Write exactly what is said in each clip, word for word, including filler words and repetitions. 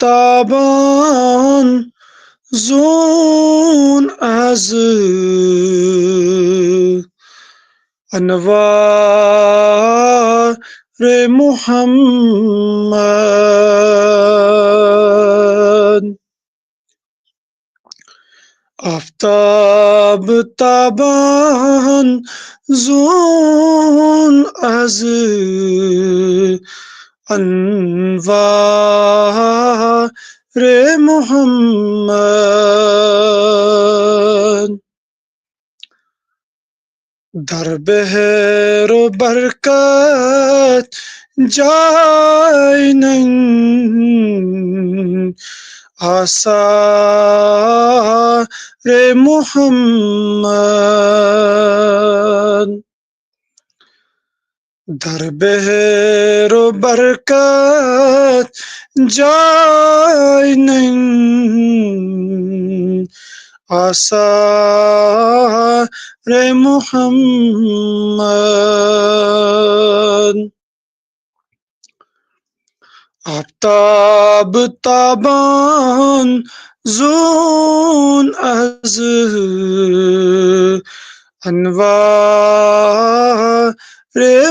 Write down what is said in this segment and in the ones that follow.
آفتابن zone is Anwar Mohammad. Aftab تابان zone is انوار محمد۔ در بحر و برکت جای ننگ آثار محمد۔ در بحر و برکت جای ننگ آثار محمد۔ آفتاب تابان زون از انوار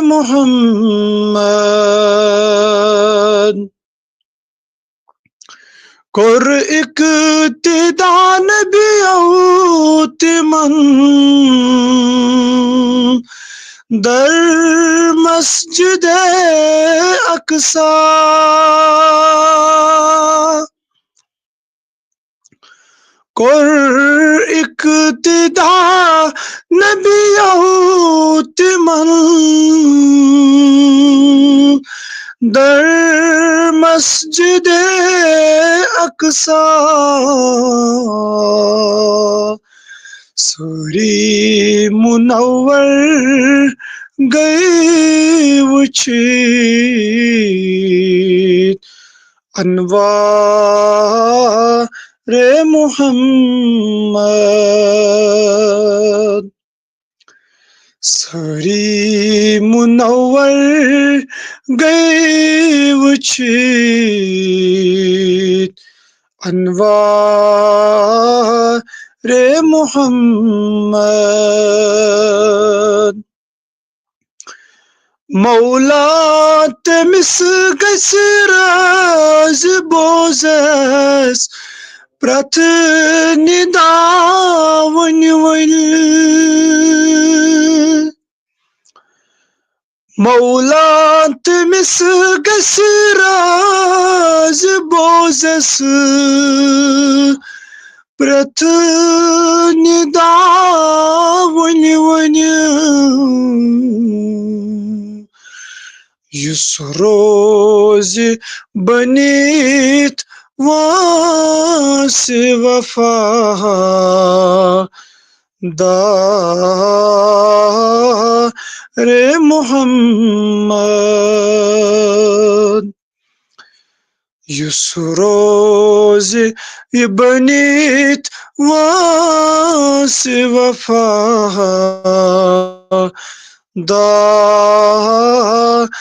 محمد۔ کوٚر اقتدا نبیو تِمن در مسجد اقصی۔ کوٚر اقتدا نبیو تِمن در مسجد اقصی۔ سٲری منور گٔے وٕچھِتھ انوار محمد۔ سٲری منور گٔے وٕچھِتھ انوار محمد۔ مولا تٔمِس گژھِ رٲضۍ بوزس پرٛٮ۪تھ ندا وٕنہِ وٕنہِ۔ مولا تٔمِس گژھِ رٲضۍ بوزس پرٛٮ۪تھ ندا وٕنہِ وٕنہِ۔ یُس روزِ بٔنِتھ وٲنٛسہِ وفا دار محمد۔ یُس روزِ یہِ بٔنِتھ وٲنٛسہِ وفا دار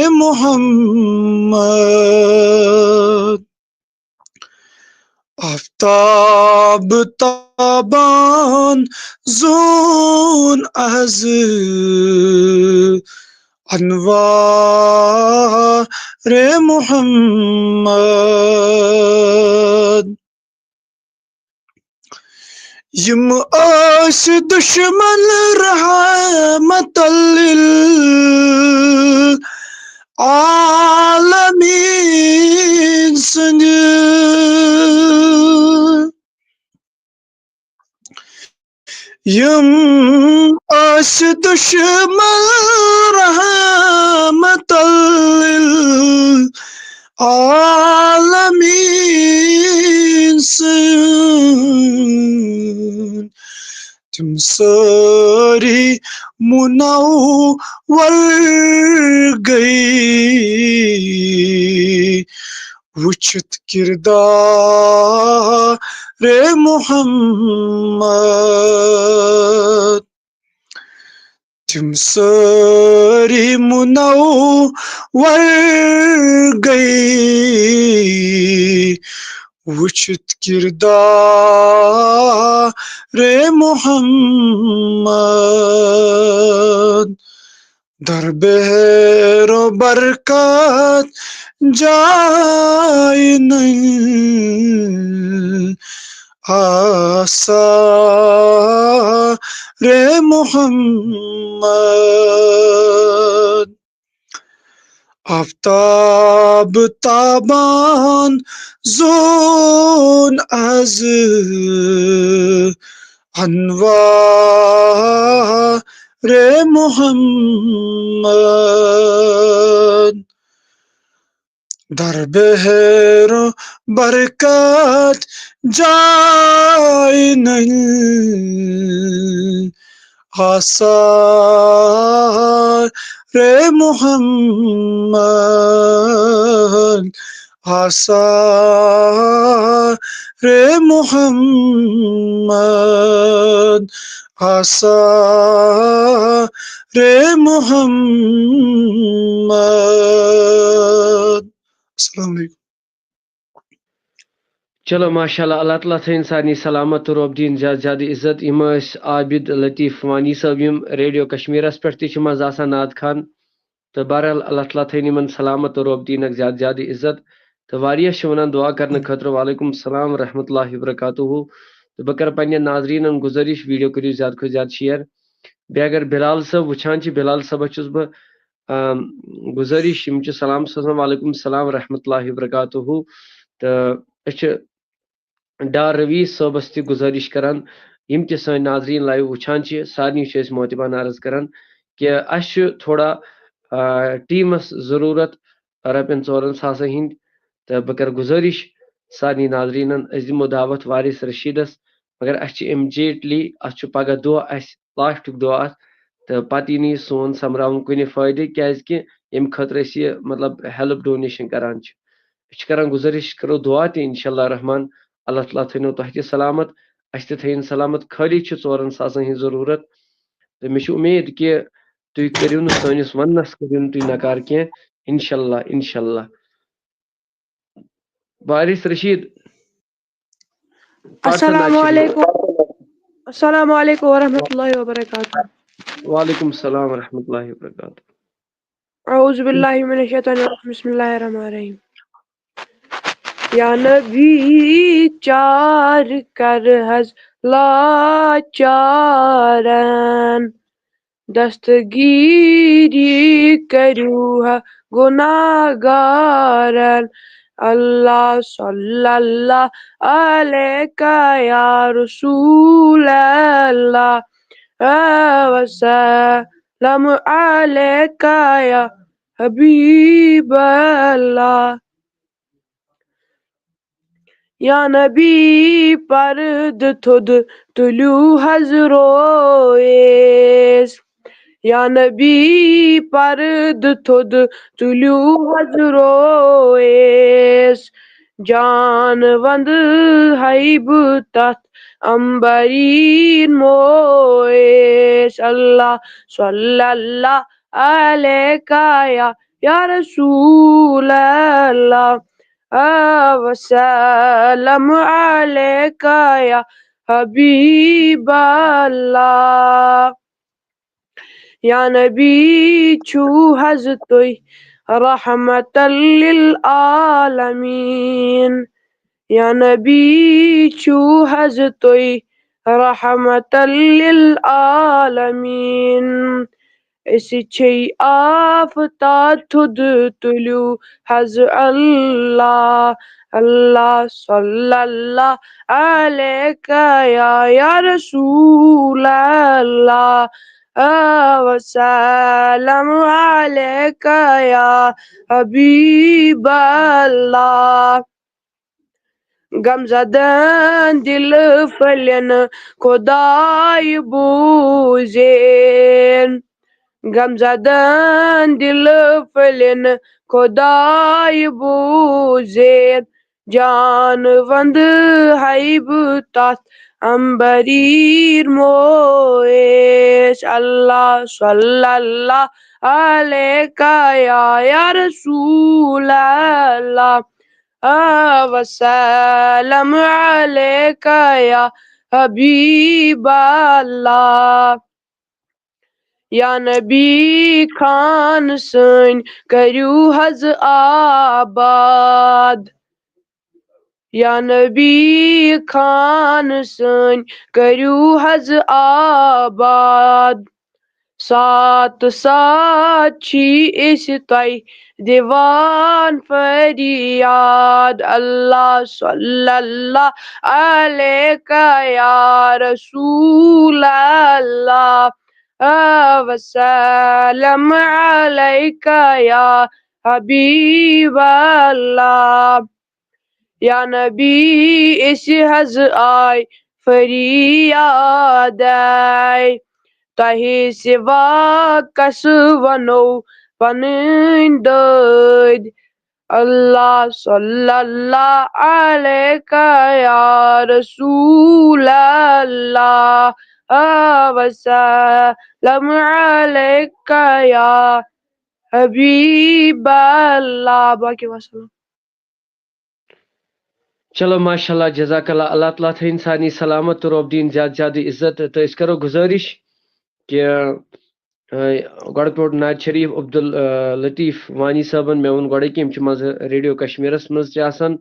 محمد۔ آفتاب تابان زون از انوار محمد۔ یِم ٲسۍ دُشمن رحمت للعالمین سٕنٛدِ۔ یِم ٲسۍ دُشمن رحمت للعالمین سٕنٛدۍ۔ تِم سٲری منور گٔے وٕچھِتھ کردار محمد۔ تِم سٲری منور گٔے وٕچھِتھ کردار محمد۔ در بحر و برکت جای نل آثار محمد۔ آفتاب تابان زون از انوار محمد۔ در بحر و برکت جای نل آثار محمد، آثار محمد، آثار محمد۔ السلام علیکم۔ چلو، ماشاء اللہ، اللہ تعالیٰ تھٲیِن سارنٕے سلامت تہٕ رۄب دِیِن زیادٕ زیادٕ عزت۔ یِم ٲسۍ عابد لطیف وانی صٲب، یِم ریڈیو کشمیرس پٮ۪ٹھ تہِ چھِ منٛزٕ آسان نعت خوان۔ تہٕ بہرحال، اللہ تعالیٰ تھٲیِن یِمن سلامت تہٕ رۄب دِیِنکھ زیادٕ زیادٕ عزت۔ تہٕ واریاہ چھِ وَنان دُعا کرنہٕ خٲطرٕ۔ وعلیکم السلام ورحمۃ اللہ وبرکاتہ۔ تہٕ بہٕ کرٕ پننٮ۪ن ناظریٖنن گُزٲرِش، ویڈیو کٔرِو زیادٕ کھۄتہٕ زیادٕ شیئر۔ بیٚیہِ اگر بلال صٲب وٕچھان چھِ، بلال صٲبس چھُس بہٕ، آم، گُزٲرِش، یِم چھِ سلام سوزان، وعلیکم السلام ورحمۃ اللہ وبرکاتہ۔ تہٕ أسۍ چھِ ڈار رویٖس صٲبس تہِ گُزٲرِش کران، یِم تہِ سٲنۍ ناظریٖن لایِو وٕچھان چھِ، سارنٕے چھِ أسۍ معتبانہٕ عرض کران کہِ اَسہِ چھُ تھوڑا، آ، ٹیٖمس ضروٗرت رۄپین ژورن ساسن ہٕنٛدۍ۔ تہٕ بہٕ کرٕ گُزٲرِش سارنٕے ناظریٖنن، أسۍ دِمو دعوت وارث رشیدس، مگر اَسہِ چھِ immediately، اَتھ چھُ پگاہ دۄہ اَسہِ لاسٹُک دۄہ اَتھ، تہٕ پتہٕ یی نہٕ یہِ سون سۄمبراوُن کُنہِ فٲیدٕ، کیازِ کہِ ییٚمہِ خٲطرٕ أسۍ یہِ، مطلب، ہیلپ ڈونیشن کران چھِ۔ أسۍ چھِ کران گُزٲرِش، أسۍ کرو دُعا تہِ، انشاءاللہ الرحمن، اللہ تعالیٰ تھٲینو تۄہہِ تہِ سلامت، اَسہِ تہِ تھٲیِن سلامت۔ خٲلی چھِ ژورن ساسن ہٕنٛز ضروٗرت، تہٕ مےٚ چھِ اُمید کہِ تُہۍ کٔرِو نہٕ سٲنِس وننس، کٔرِو نہٕ تُہۍ نکار کینٛہہ، انشاءاللہ، انشاءاللہ۔ وارث رشید، السلام علیکم۔ السلام علیکم ورحمۃ اللہ وبرکاتہ۔ وعلیکم السلام ورحمۃ اللہ وبرکاتہ۔ اعوذ باللہ من الشیطان الرجیم، بسم اللہ الرحمن الرحیم۔ یا نبی چار کر حض لاچارن، دستگیری کریو حض گناہگارن۔ اللہ صلی اللہ علیک یا رسول اللہ، وسلم علیک یا حبیب اللہ۔ یا نبی پردٕ تھوٚد تُلیو حض رویس، یا نبی پردٕ تھوٚد تُلیو حض رویس۔ جان وند ہیبتھ امبرین مویس۔ اللہ صلی اللہ علیک یا، یا رسول اللہ، وسلم علیک یا حبیب اللہ۔ یا نبی چھو حض تُہۍ رحمت للعالمین، یا نبی چھو حض تُہۍ رحمت للعالمین۔ أسۍ چھے آفتاب تھوٚد تُلیو حض اللہ، اللہ صلی اللہ علیک یا، یا رسول اللہ، وسلم علیک یا حبیب اللہ۔ غم زدن دل پھلین خدای بوزین، غم زدن دل پھلین خدای بوزین۔ جان وند ہیبتھ امبریر مویش۔ اللہ صلی اللہ علیک یا، یا رسول اللہ، آ وسلم علیک یا حبیب اللہ۔ یا نبی خان سٲنۍ کٔرِو حظ آباد۔ یا نبی خان سٲنۍ کٔرِو حظ آباد۔ ساتہٕ ساتہٕ چھِ أسۍ تۄہہِ دِوان فریاد۔ اللہ صلی اللہ علیک یا رسول اللہ، آ وسلم علیک یا حبیب اللہ۔ یا نبی، أسۍ حظ آے فریاد آے، تۄہہِ سوا کس ونو پنٕنۍ دٲدۍ؟ اللہ صلی اللہ علیک یا رسول اللہ، آ وسلم علیک یا حبیب اللہ۔ باقی وسلام۔ چلو ماشاءاللہ، جزاک اللہ، اللہ تعالیٰ تھٲیِن سارنٕے سلامت تہٕ رۄب دِیِن زیادٕ زیادٕ عزت۔ تہٕ أسۍ کرو گُزٲرِش کہِ، آ، گۄڈٕ پٮ۪ٹھ ناد شریف عبدال، آ، لطیف وانی صٲبن، مےٚ ووٚن گۄڈے کہِ یِم چھِ منٛزٕ ریڈیو کشمیرس منٛز تہِ آسان۔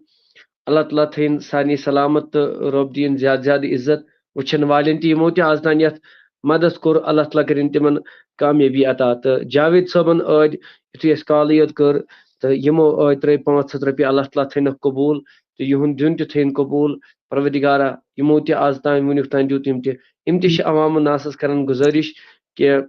اللہ تعالیٰ تھٲیِن سارنٕے سلامت تہٕ رۄب دِیِن زیادٕ زیادٕ عزت وٕچھن والٮ۪ن تہِ، یِمو تہِ آز تام یتھ مدد کوٚر، اللہ تعالیٰ کٔرِن تِمن کامیٲبی عطا۔ تہٕ جاوید صٲبن ٲدۍ یُتھُے اَسہِ کالٕے یوت کٔر، تہٕ یِمو ٲدۍ ترٲے پانٛژھ ہَتھ رۄپیہِ، اللہ تعالیٰ تھٲینَکھ قبوٗل تہٕ یِہُنٛد دیُن تہِ تھٲیِن قبوٗل۔ پروردگارا، یِمو تہِ آز تام وٕنیُک تام دیُت، یِم تہِ، یِم تہِ چھِ عوام الناسَس کران گُزٲرِش کہِ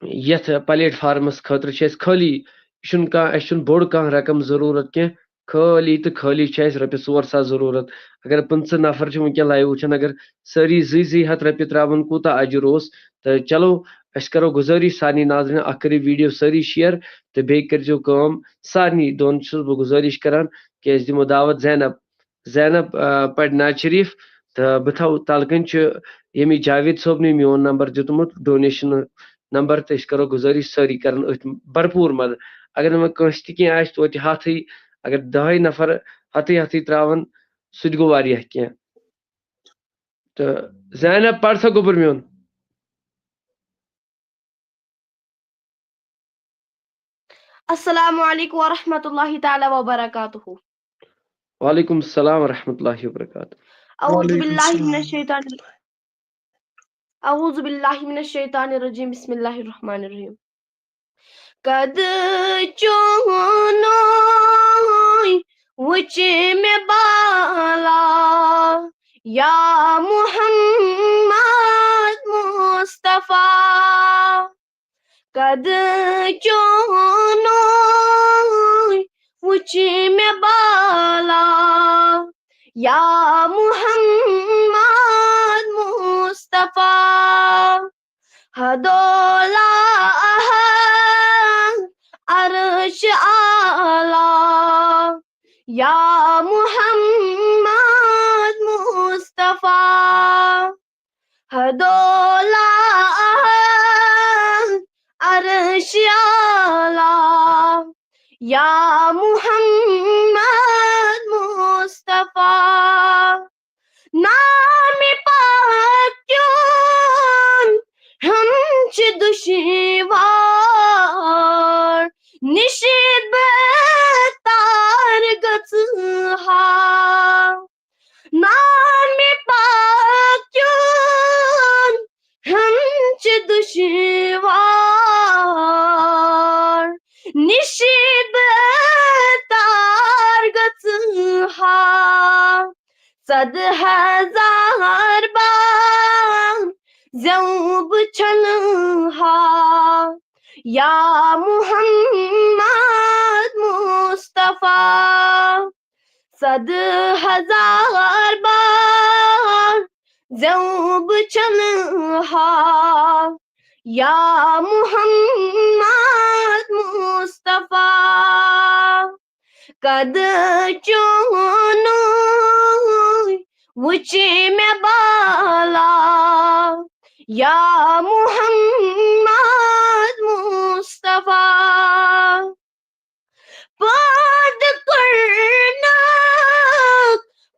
یَتھ پلیٹ فارمَس خٲطرٕ چھِ اَسہِ خٲلی، یہِ چھُنہٕ کانٛہہ، اَسہِ چھُنہٕ بوٚڑ کانٛہہ رقم ضروٗرت کینٛہہ، خٲلی تہٕ خٲلی چھِ اَسہِ رۄپیہِ ژور ساس ضروٗرت۔ اگر پٕنٛژٕہ نفر چھِ وٕنکٮ۪ن لایِو وٕچھان، اگر سٲری زٕے زٕے ہَتھ رۄپیہِ ترٛاوَن، کوٗتاہ اجر اوس؟ تہٕ چلو، أسۍ کرو گُزٲرِش سارنٕے ناظریٖن، اکھ کٔرِو ویڈیو سٲری شیئر تہٕ بیٚیہِ کٔرۍزیو کٲم، سارنٕے دۄن چھُس بہٕ گُزٲرِش کران کہِ أسۍ دِمو دعوت زینب، زینب، آ، پرِ ناد شریف، تہٕ بہٕ تھاوٕ تَلہٕ کَنۍ چھُ ییٚمہِ جاوید صٲبنٕے میون نمبر دیُتمُت، ڈونیشن نمبر، تہٕ أسۍ کرو گُزٲرِش سٲری کرن أتھۍ بھرپوٗر مدد۔ اگر نہٕ وۄنۍ کٲنٛسہِ تہِ کینٛہہ آسہِ، توتہِ ہَتھٕے، اگر دَہَے نفر ہَتھٕے ہَتھٕے ترٛاوَن، سُہ تہِ گوٚو واریاہ کینٛہہ۔ تہٕ زینب، پَر سا گوٚبُر میون۔ السلام عليكم ورحمة الله تعالى وبركاته. وعلیکم السلام ورحمۃ اللہ وبرکاتہ۔ أعوذ بالله من الشيطان أعوذ بالله من الشيطان الرجيم. بسم الله الرحمن الرحيم. قد چونوي وچ مي بالا يا محمد مصطفى. قد چونوي وچ مي بالا يا محمد مصطفى. هدولا أهل عرش أعلى يا محمد مصطفى. هدولا أهل عرش أعلى يا محمد مصطفى. نام پاک چون ہم چھ دشوار، نشید بہتار گژھ ہا. نام پاک چون ہم چھ دشوار، نشید بہتار گژھ ہا. صد ہزار بار زیوب چھلہا یا محمد مصطفیٰ. صد ہزار بار زیوب چھلہا یا محمد مصطفیٰ. قد چونوی وٕچھِ مےٚ بالا، یا محمد مصطفیٰ۔ پٲدٕ کوٚرنکھ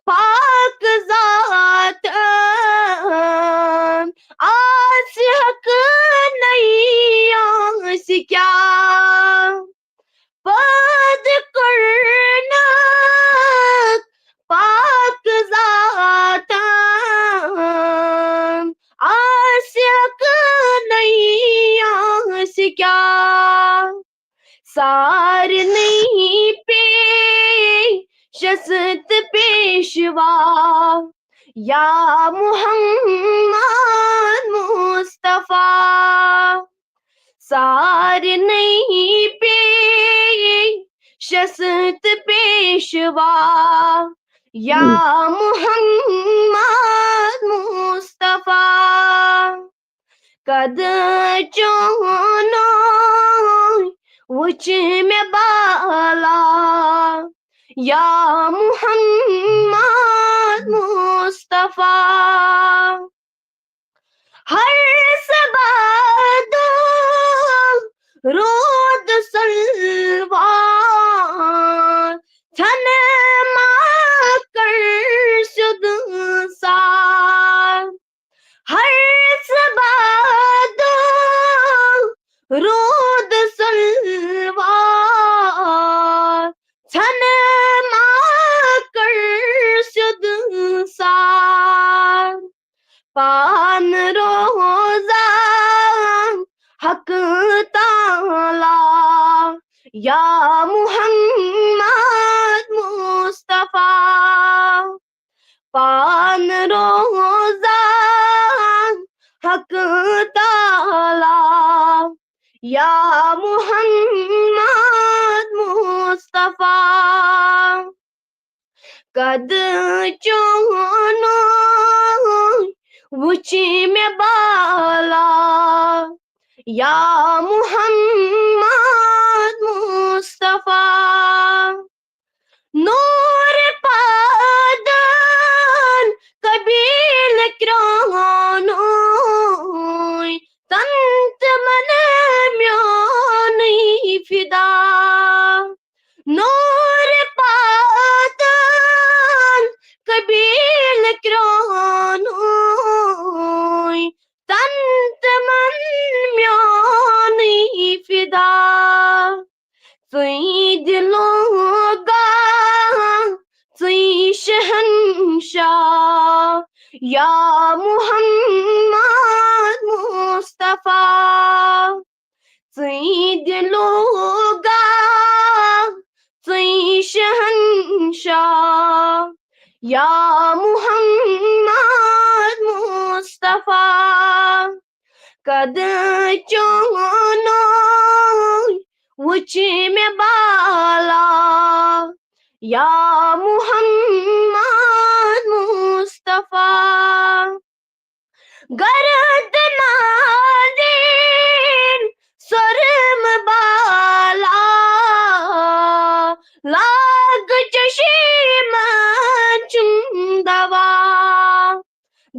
پاک ذاتن، آسہِ حق نَے آسہِ کیٛاہ۔ پٲدٕ کوٚرنکھ پاک ذاتن، آسہِ حق نَے آسہِ کیٛاہ۔ سارنٕے پیشس تہٕ پیشوا، یا محمد مصطفیٰ۔ سارنٕے پیشس تہٕ پیشوا، یا محمد مصطفیٰ۔ قد چونو وٕچھ مےٚ بالا، یا محمد مصطفیٰ۔ ہر صبح دۄہ روٗد سلوار، ژھٮ۪نہٕ ما کر سیوٚد سار۔ ہر صبح دۄہ روٗد سلوار، ژھٮ۪نہٕ ما کر سیوٚد سار۔ پان روزان حق تعالیٰ، یا محمد مصطفیٰ۔ پان روزان حق تعالیٰ، یا محمد مصطفیٰ۔ قد چونو وٕچھ مےٚ بالا، یا محمد مصطفیٰ۔ نوٗر پٲدان قبیٖل کرٛانوے، تن تہٕ من میونُے فدا۔ نوٗر پٲدان قبیٖل کرٛانوے، تن تہٕ من میونُے فدا۔ ژٕے دِلوگا، ژٕے شہنشاہ، یا محمد مصطفیٰ۔ ژٕے دِلوگا، ژٕے شہنشاہ، یا محمد مصطفیٰ۔ قد چونو وٕچھ مےٚ بالا، یا محمد مصطفیٰ۔ گردن دین سرم بالا، لاگ چشمن چُم دوا۔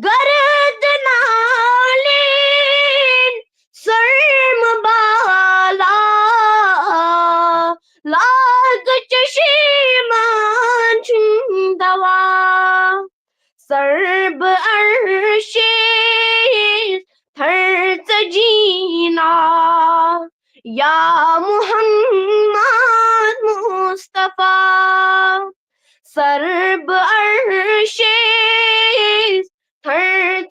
گردن دین سرم بالا، لاگ چشمن چُم دوا۔ سرب عرشِ تھر ژٕ جینا، یا محمد مصطفیٰ۔ سرب عرشِ تھر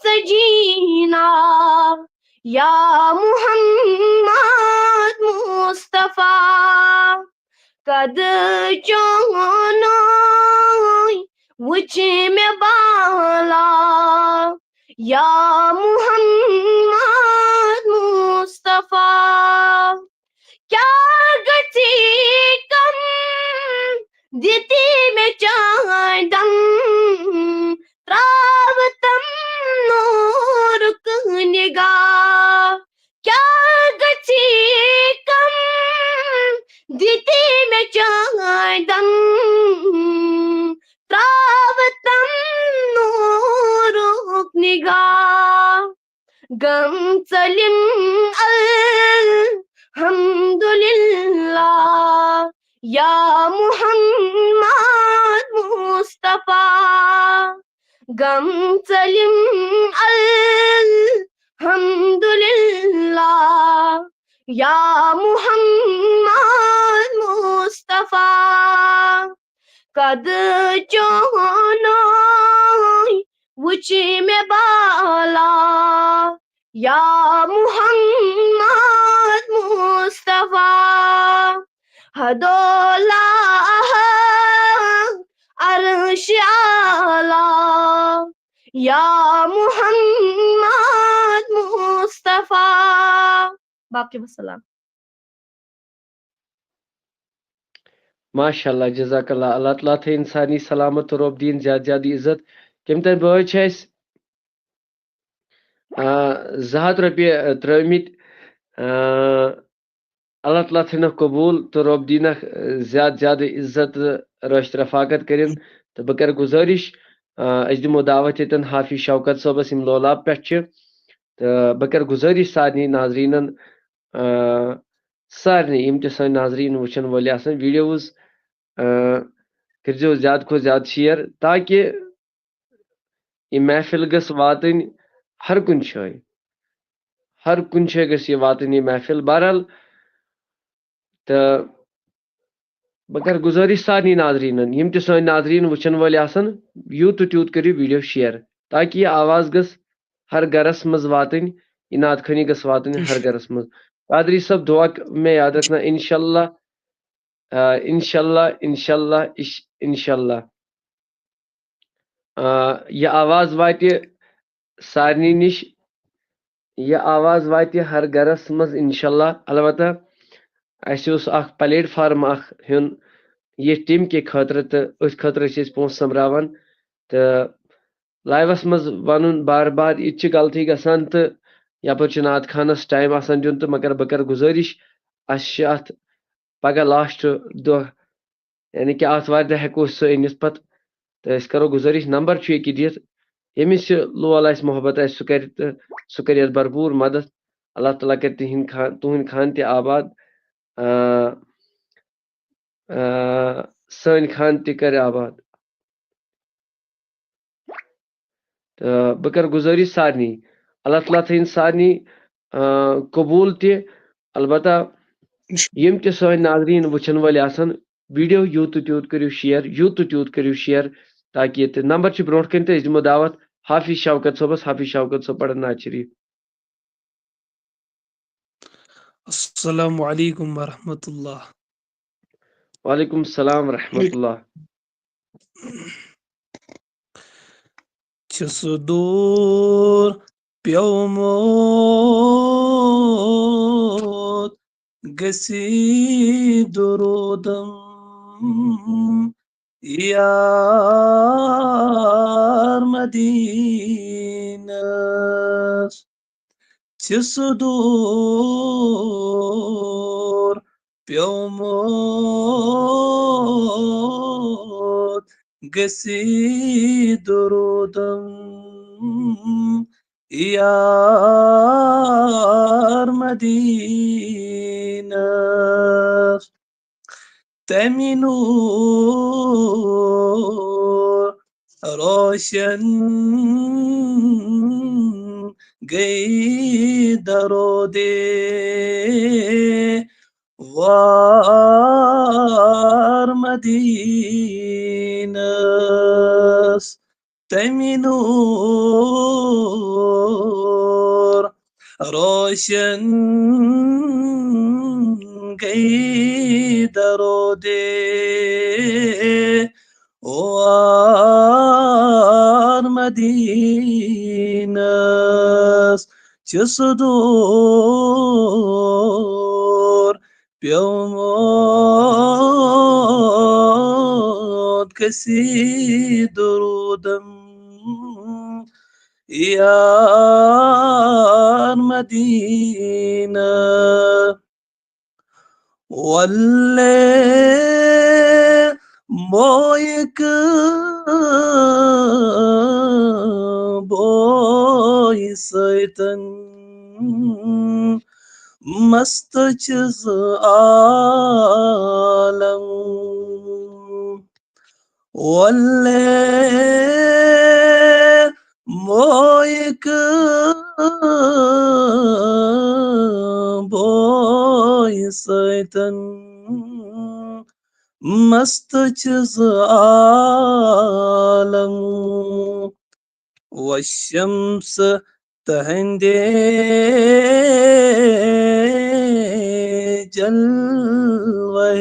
ژٕ جینا، یا محمد مصطفیٰ۔ قد چونوے وُچھ مےٚ بالا، یا محمد مصطفیٰ۔ کیٛاہ گژھی کم دِتی مےٚ چانٛدن، ترٛاوتم نوٗرُک نگاہ۔ کیٛاہ گژھی کم دِتی مےٚ چانٛدن، ترٛاوتم نوٗر غم ژٔلِم الحمدللہ، یا محمد مصطفیٰ۔ غم ژٔلِم الحمدللہ، یا محمد مصطفیٰ۔ قد چونوے وچھ مےٚ بالا، یا محمد مصطفیٰ۔ حدولا عرش اعلیٰ، یا محمد مصطفیٰ۔ باقی وسلام۔ ماشاء اللہ، جزاک اللہ۔ اللہ تعالیٰ تھٲیِن سارنٕے سلامت تہٕ رۄب دِیِن زیادٕ زیادٕ عزت۔ کٔمۍ تام بٲے چھِ اَسہِ، آ، زٕ ہَتھ رۄپیہِ، آ، ترٛٲومٕتۍ۔ آ، اللہ تعالیٰ تھٲینَکھ قبوٗل تہٕ رۄب دِینَکھ، آ، زیادٕ زیادٕ عزت تہٕ رٲچھ رفاقت کٔرِن۔ تہٕ بہٕ کَرٕ گُزٲرِش، آ، أسۍ دِمو دعوت ییٚتٮ۪ن حافظ شوکت صٲبَس، یِم لولاب پٮ۪ٹھ چھِ۔ تہٕ بہٕ کَرٕ گُزٲرِش سارنٕے ناظریٖنَن، آ، سارنٕے یِم تہِ سٲنۍ ناظریٖن وٕچھَن وٲلۍ آسَن، videos، آ، کٔرۍزیو زیادٕ کھۄتہٕ زیادٕ share، تاکہِ یہِ محفل گٔژھ واتٕنۍ ہر کُنہِ جایہِ۔ ہر کُنہِ جایہِ گٔژھ یہِ واتٕنۍ، یہِ محفل۔ بہرحال، تہٕ بہٕ کرٕ گُزٲرِش سارنٕے ناظریٖنَن، یِم تہِ سٲنۍ ناظریٖن وٕچھَن وٲلۍ آسَن، یوٗت تہٕ تیوٗت کٔرِو video share، تاکہِ یہِ آواز گٔژھ ہر گرَس منٛز واتٕنۍ، یہِ نعت خوٲنی گٔژھ واتٕنۍ ہر گرَس منٛز۔ قادری صٲب، دُعا ک-، مےٚ یاد رکھنا، اِنشاء اللہ، آ، اِنشاء اللہ، اِنشاء اللہ، اِش-، اِنشاء اللہ۔ آ، یہِ آواز واتہِ سارنٕے نِش، یہِ آواز واتہِ ہر گرَس منٛز اِنشاء اللہ۔ البتہ اَسہِ اوس اَکھ platform اَکھ ہیوٚن یہِ team کہِ خٲطرٕ، تہٕ أتھۍ خٲطرٕ چھِ أسۍ پونٛسہٕ سۄمبراوان۔ تہٕ liveس منٛز وَنُن بار بار، یہِ تہِ چھِ غلطی گژھان، تہٕ یَپٲرۍ چھُ نعت خانَس time آسان دیُن۔ تہٕ مگر بہٕ کَرٕ گُزٲرِش، اَسہِ چھِ اَتھ، پَگاہ last دۄہ، یعنی کہِ آتھوارِ دۄہ ہٮ۪کو أسۍ سُہ أنِتھ پَتہٕ۔ تہٕ أسۍ کَرو گُزٲرِش، number چھُ ییٚکیٛاہ دِتھ، ییٚمِس یہِ لول آسہِ، محبت آسہِ، سُہ کَرِ تہٕ سُہ کَرِ یَتھ بھرپوٗر مدد۔ اللہ تعالیٰ کَرِ تِہِنٛدۍ خان-، تُہٕنٛدۍ خان تہِ آباد، آ، آ، سٲنۍ خان تہِ کَرِ آباد۔ تہٕ بہٕ کَرٕ گُزٲرِش سارنٕے، اللہ تعالیٰ تھٲیِن سارنٕے، آ، قبوٗل تہِ۔ البتہ یِم تہِ سٲنۍ ناظریٖن وٕچھَن وٲلۍ آسَن، video یوٗت تہٕ تیوٗت کٔرِو share، یوٗت تہٕ تیوٗت کٔرِو share، تاکہِ یہِ تہِ number چھُ برونٛٹھ کَنہِ، تہٕ أسۍ دِمو دعوت حافظ شوکت صٲبَس۔ حافظ شوکت صٲب پَرَن نعت شریٖف۔ السلام علیکم ورحمۃ اللہ۔ وعلیکم السلام ورحمۃ اللہ۔ چھُ سُہ دوٗر پیومُت، گژھِ درودم یار مدینس۔ چھُ سُہ دوٗر پیومُت، گژھِ درودم یار مدینس۔ تَمہِ نوٗر روشن گٔے درودِ وار مدینس۔ تَمہِ نوٗر روشن گٔے درودِ وار مدینس۔ چھُ سُہ دوٗر پیومُت، گژھِ درودم یار مدینہ۔ ولے بویک بوی سیتن مست چیز عالم. واللہ مویک بوی سیتن مست چیز عالم. والشمس تہندے جلوہ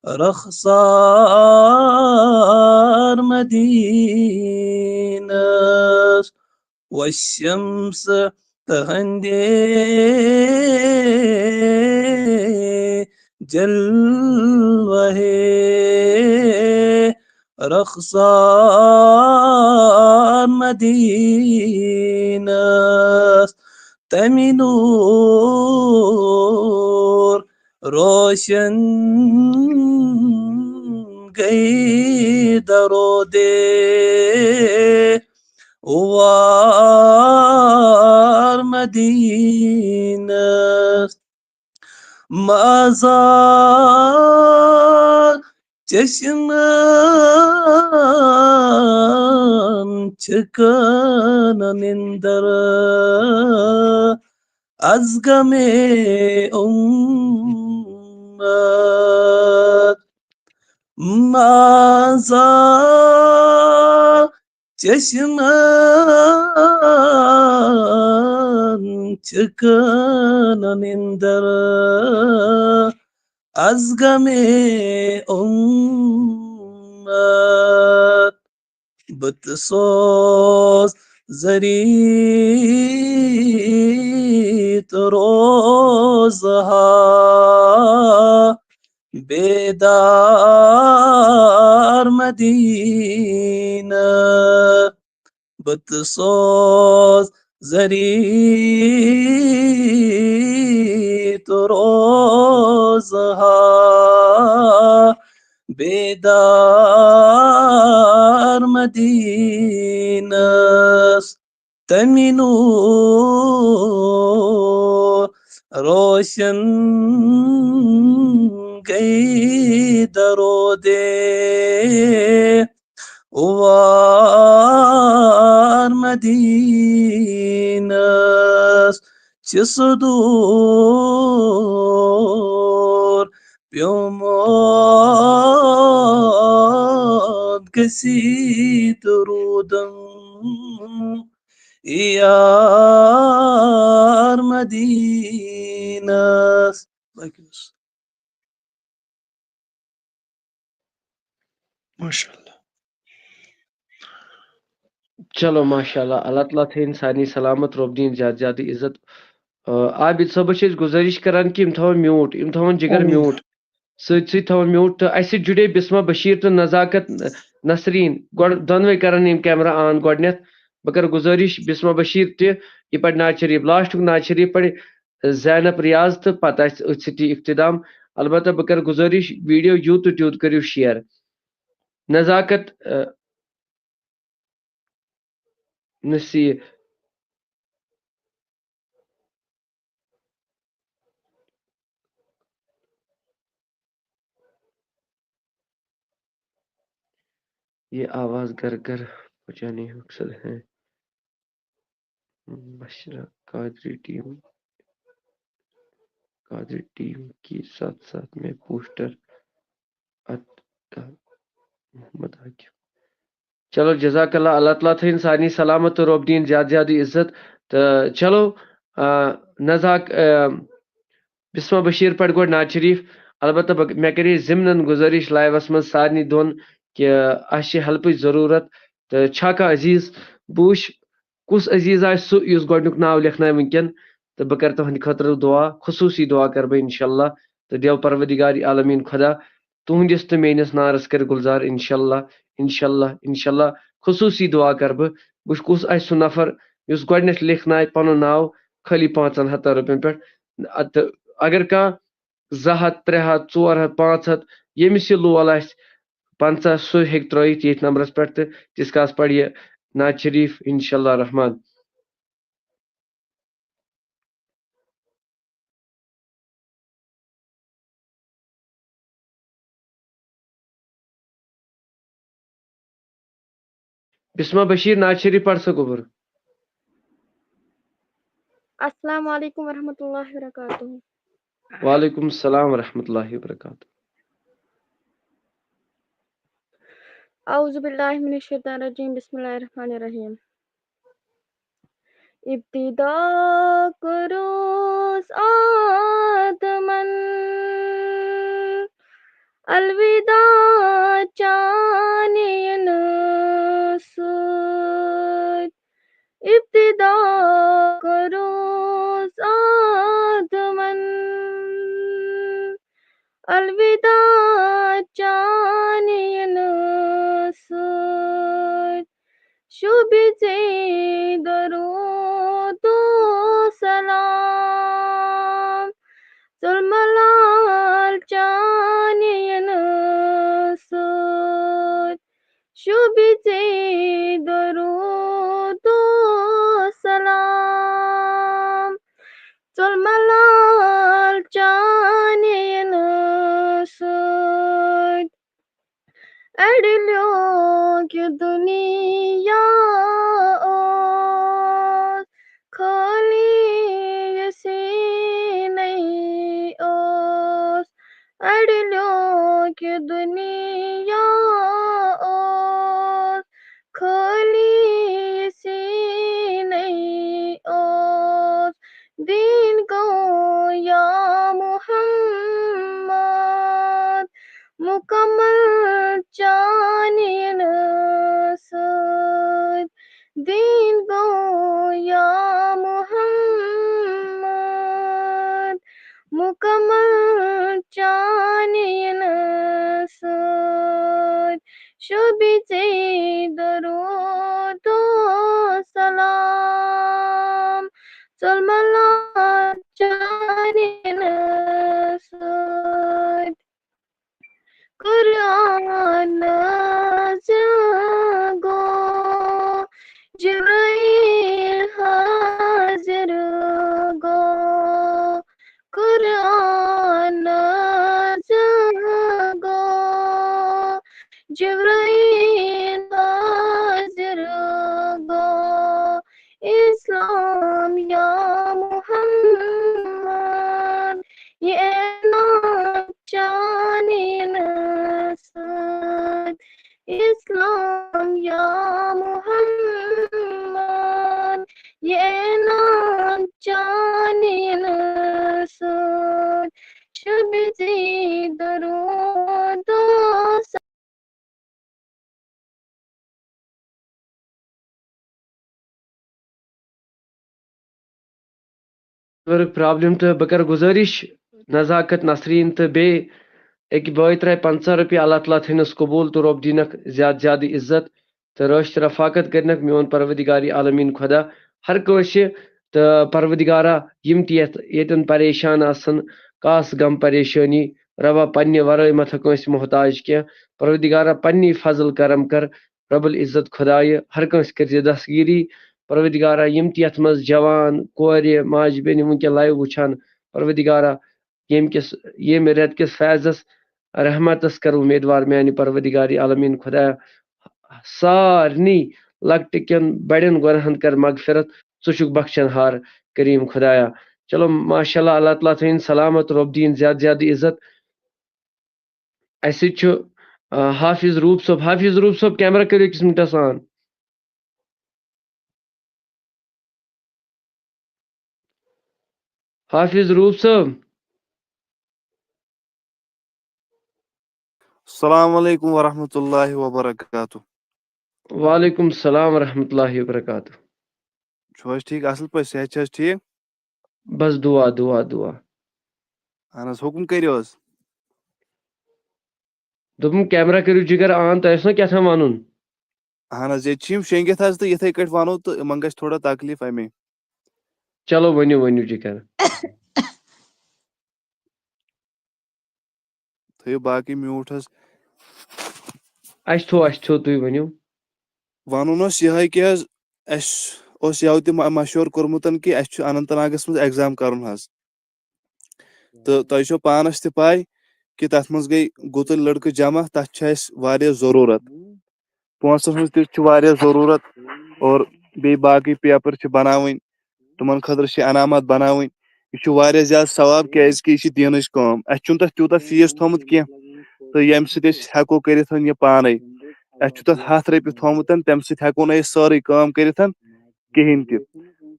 رخسار مدینہ. والشمس تہندے جلوہ رخسار مدینہ. تمی نور روشن گئی درودے وار مدینہ. مازا چشمن چکن نندر از غم امت. مازا چشمن چکن نندر از غم امت. بت سوز زریت روزہا بیدار مدینہ. بت سوز زریت روزہا بیدار مدینہ. تمی نور روشن گئی درودے وار مدینس. چہ سہ دور پیومت گژھِ درودم یار مدینس. ماشاء اللہ. چلو، ماشاء اللہ، اللہ تعالیٰ تھٲیِن سارنٕے سلامت، رۄب دِیِن زیادٕ زیادٕ عزت۔ آ، عابد صٲبس چھِ أسۍ گُزٲرِش کران کہِ یِم تھاوَن mute، یِم تھاوَن جِگر آمیٖن۔ Mute۔ سۭتۍ سۭتۍ تھاوَن mute۔ تہٕ اَسہِ سۭتۍ جُڑے بسمہ بشیٖر تہٕ نزاکت نسریٖن۔ گۄڈٕ دۄنوَے کرن یِم camera on گۄڈٕنٮ۪تھ۔ بہٕ کرٕ گُزٲرِش بسمہ بشیٖر تہِ، یہِ پَرِ نعت شریٖف، lastُک نعت شریٖف پَرِ زینب ریاض تہٕ پتہٕ آسہِ أتھۍ سۭتی اختتام۔ البتہ بہٕ کرٕ گُزٲرِش، video یوٗت تہٕ تیوٗت کٔرِو share۔ نزاکت، آ، نصیٖر۔ یہ آواز گھر گھر پہنچانے مقصد ہے۔ بشرا قادری ٹیم، قادری ٹیم کے ساتھ ساتھ میں پوسٹر عطا محمد عاقب۔ چلو، جزاک اللہ، اللہ تعالیٰ تھٲیِن سارنٕے سلامت تہٕ رۄب دِیِن زیادٕ زیادٕ عزت۔ تہٕ چلو، آ، نزاک، آ، بسمہ بشیٖر پٮ۪ٹھ گۄڈٕ نعت شریٖف۔ البتہ بہٕ، مےٚ کَرے ضمنن گُزٲرِش liveس منٛز سارنٕے دۄن کہِ اَسہِ چھِ helpٕچ ضروٗرت۔ تہٕ چھا کانٛہہ عزیٖز، بہٕ وٕچھ کُس عزیٖز آسہِ سُہ یُس گۄڈٕنیُک ناو لیکھنایہِ وٕنکٮ۪ن، تہٕ بہٕ کَرٕ تُہنٛدِ خٲطرٕ دُعا، خصوٗصی دُعا کَرٕ بہٕ اِنشاء اللہ۔ تہٕ دِیو پروردگار عالمیٖن خۄدا تُہنٛدِس تہٕ میٲنِس نارس کَرِ گُلزار اِنشاء اللہ، اِنشاء اللہ، اِنشاء اللہ۔ خصوٗصی دُعا کَرٕ بہٕ، بہٕ وٕچھ کُس آسہِ سُہ نفر یُس گۄڈٕنٮ۪تھ لیکھنایہِ پَنُن ناو خٲلی پانٛژن ہَتن رۄپین پٮ۪ٹھ۔ تہٕ اگر کانٛہہ زٕ ہَتھ، ترٛےٚ ہَتھ، ژور ہَتھ، پانٛژھ ہَتھ، ییٚمِس یہِ لول آسہِ پنٛژاہ، سُہ ہیٚکہِ ترٲیِتھ ییٚتھۍ نمبرس پٮ۪ٹھ تہٕ تِژھ کالس پرِ یہِ نعت شریٖف، انشاء اللہ الرحمن۔ بسمہ بشیر، نعت شریف پڑھ سا گوٚبُر۔ السلام علیکم ورحمۃ اللہ وبرکاتہ۔ وعلیکم السلام ورحمۃ اللہ وبرکاتہ۔ اعوذ باللہ من الشیطان الرجیم، بسم اللہ الرحمن الرحیم۔ ابتدا کروس آدمن، الوداع چانین سۭتۍ۔ ابتدا کروس آدمن، الوداع چانین سۭتۍ۔ شوٗبہِ ژےٚ درود و سلام، ژُل ملال چانین سۭتۍ۔ شوٗبہِ ژےٚ درود و سلام، ژُل ملال چانین سۭتۍ۔ اَڑِ لیوٚکھ یہِ دُنیا اوس، خٲلی یہِ سیٖنے اوس۔ اَڑِ لیوٚکھ یہِ دُنیا اوس، خٲلی یہِ سیٖنے اوس۔ دیٖن گوٚو یا محمد، مُکمل چانہِ یِنہٕ سۭتۍ۔ دیٖن گوٚو یا محمد، مُکمل چانہِ یِنہٕ سۭتۍ۔ شوٗبہِ ژےٚ درود و سلام، ژُل ملال چانہِ یِنہٕ سۭتۍ۔ قرآن نازل گوٚو، جبرائیل حاضر گوٚو۔ قرآن نازل گوٚو، جبرائیل حاضر گوٚو۔ اسلام یا محمد، یہِ اعلان چانہِ یِنہٕ سۭتۍ۔ اسلام یا محمد، یہِ اعلان چانہِ یِنہٕ سۭتۍ۔ شوٗبہِ ژےٚ درود و نیٹورک پرابلم، تہٕ بہٕ کرٕ گُزٲرِش نزاکت نسریٖن تہٕ بیٚیہِ أکۍ بٲے ترٛایہِ پنٛژاہ رۄپیہِ، اللہ تعالیٰ تھٲینَس قبوٗل تہٕ رۄب دیٖنَکھ زیادٕ زیادٕ عزت تہٕ رٲچھ تہٕ رفاقت کٔرِنَکھ میون پروردگار عالمیٖن خۄدا ہر کٲنٛسہِ۔ تہٕ پروردگارا، یِم تہِ یَتھ ییٚتٮ۪ن پریشان آسَن، کاس غم پریشٲنی، رۄبا پننہِ ورٲے مہ تھٲو کٲنٛسہِ محتاج کینٛہہ۔ پروردگارا، پننی فضل کرم کر، رب العزت خۄدایہِ ہر کٲنٛسہِ کٔرۍ زِ دستگیٖری۔ پروردگارا، یِم تہِ یَتھ منٛز جوان، کورِ، ماجہِ بیٚنہِ وٕنکٮ۪ن لایِو وٕچھان، پروردگارا، ییٚمہِ کِس، ییٚمہِ رٮ۪تہٕ کِس فیضس، رحمتس کر اُمیدوار میانہِ پروردگار عالمیٖن خۄدایا۔ سارنٕے لۄکٹہِ کٮ۪ن بڑٮ۪ن گۄناہن کر مغفرت، ژٕ چھُکھ بخشن ہار کریم خۄدایا۔ چلو ماشاءاللہ، اللہ تعالیٰ تھٲیِن سلامت، رۄب دِیِن زیادٕ زیادٕ عزت۔ اسہِ سۭتۍ چھُ، آ، حافظ روٗپ صٲب۔ حافظ روٗپ صٲب، کیمرہ کٔرِو أکِس مِنٹَس آن۔ حافظ روٗپ صٲب۔ السلام علیکم ورحمۃ اللہ وبرکاتہ۔ وعلیکم السلام ورحمۃ اللہ وبرکاتہ۔ چھُو حظ ٹھیٖک؟ اَصٕل پٲٹھۍ، صحت چھِ حظ ٹھیٖک؟ بس دُعا، دُعا، دُعا۔ اَہَن حظ، حُکُم کٔرِو حظ۔ دوٚپُم، کیمرہ کٔرِو جِگر آن، تۄہہِ اوس نا کیٛاہ تام وَنُن؟ اَہَن حظ، ییٚتہِ چھِ یِم شۄنٛگِتھ حظ، تہٕ یِتھَے کٲٹھۍ وَنو تہٕ یِمَن گژھِ تھوڑا تکلیٖف اَمے۔ چلو، ؤنِو، ؤنِو جِگر۔ تھٲیِو باقٕے میوٗٹ حظ۔ اَسہِ تھوٚو، اَسہِ تھوٚو، تُہۍ ؤنِو۔ وَنُن اوس یِہوٚے کہِ حظ، اَسہِ اوس یَوٕ تہِ مَ-، مَشوَرٕ کوٚرمُت کہِ اَسہِ چھُ اننت ناگَس منٛز اٮ۪گزام کَرُن حظ۔ تہٕ تۄہہِ چھو پانَس تہِ پَے کہِ تَتھ منٛز گٔے گُتٕلۍ لٔڑکہٕ جمع، تَتھ چھِ اَسہِ واریاہ ضروٗرت۔ پونٛسَن ہٕنٛز تہِ چھِ واریاہ ضروٗرت، اور بیٚیہِ باقٕے پیپر چھِ بناوٕنۍ، تِمن خٲطرٕ چھِ انعامات بناوٕنۍ۔ یہِ چھُ واریاہ زیادٕ ثواب، کیازِ کہِ یہِ چھِ دیٖنٕچ کٲم۔ اَسہِ چھُنہٕ تَتھ تیوٗتاہ فیٖس تھوٚمُت کینٛہہ، تہٕ ییٚمہِ سۭتۍ أسۍ ہٮ۪کو کٔرِتھ یہِ پانے۔ اَسہِ چھُ تَتھ ہَتھ رۄپیہِ تھوٚمُت، تَمہِ سۭتۍ ہٮ۪کو نہٕ أسۍ سٲرٕے کٲم کٔرِتھ کِہینۍ تہِ۔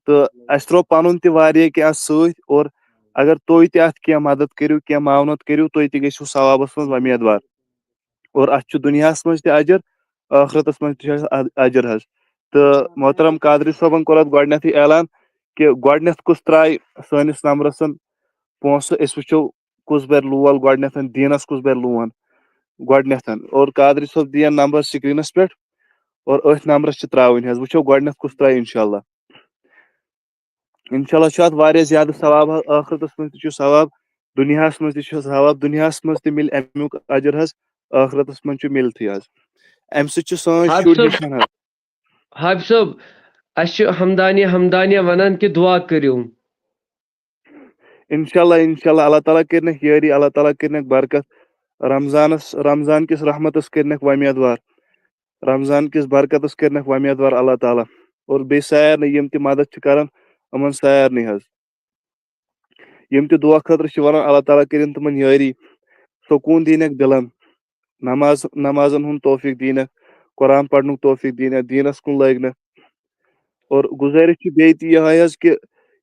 تہٕ اَسہِ ترٛوو پَنُن تہِ واریاہ کینٛہہ اَتھ سۭتۍ، اور اگر تُہۍ تہِ اَتھ کینٛہہ مدد کٔرِو، کینٛہہ معاونت کٔرِو، تُہۍ تہِ گٔژھِو ثوابَس منٛز وۄمیدوار۔ اور اَتھ چھُ دُنیاہَس منٛز تہِ اجر، ٲخرتَس منٛز تہِ چھُ اَسہِ اَ-، اجر حظ۔ تہٕ محترم قادری صٲبَن کوٚر اَتھ گۄڈٕنٮ۪تھٕے اعلان کہِ گۄڈٕنٮ۪تھ کُس ترٛایہِ سٲنِس نمبرَس پونٛسہٕ، أسۍ وٕچھو کُس بَرِ لول گۄڈٕنٮ۪تھ، دیٖنَس کُس بَرِ لون گۄڈٕنٮ۪تھ۔ اور قادری صٲب دِیَن نمبر screenَس پٮ۪ٹھ، اور أتھۍ نمبرَس چھِ ترٛاوٕنۍ حظ۔ وٕچھو گۄڈٕنٮ۪تھ کُس ترٛایہِ، اِنشاءاللہ۔ اِنشاءاللہ چھُ اَتھ واریاہ زیادٕ ثواب حظ، ٲخرتَس منٛز تہِ چھُ ثواب، دُنیاہَس منٛز تہِ چھُ ثواب، دُنیاہَس منٛز تہِ مِلہِ اَمیُک اجر حظ، ٲخرتَس منٛز چھُ مِلتھٕے حظ۔ اَمہِ سۭتۍ چھِ سٲنۍ حافظ شُرۍ صٲب، ہیٚچھان حظ۔ حافظ صٲب، اَسہِ چھُ ہمدانیہ، ہمدانیہ وَنان کہِ دُعا کٔرِو۔ اِنشاءاللہ، اِنشاءاللہ، اللہ تعالیٰ کٔرِنَکھ یٲری، اللہ تعالیٰ کٔرِنَکھ برکت۔ رمضانَس، رمضان کِس رحمتَس کٔرِنَکھ وۄمیدوار۔ رمضان کِس برکتَس کٔرِنَکھ وۄمیدوار اللہ تعالیٰ۔ اور بیٚیہِ سارنٕے یِم تہِ مدد چھِ کران، یِمَن سارنٕے حظ۔ یِم تہِ دُعا خٲطرٕ چھِ وَنان، اللہ تعالیٰ کٔرِن تِمَن یٲری، سکوٗن دیٖنَکھ دِلَن، نماز، نمازَن ہُنٛد توفیٖق دیٖنَکھ، قرآن پَرنُک توفیٖق دیٖنَکھ، دیٖنَس کُن لٲگنَکھ۔ اور گُزٲرِش چھِ بیٚیہِ تہِ یِہوٚے حظ کہِ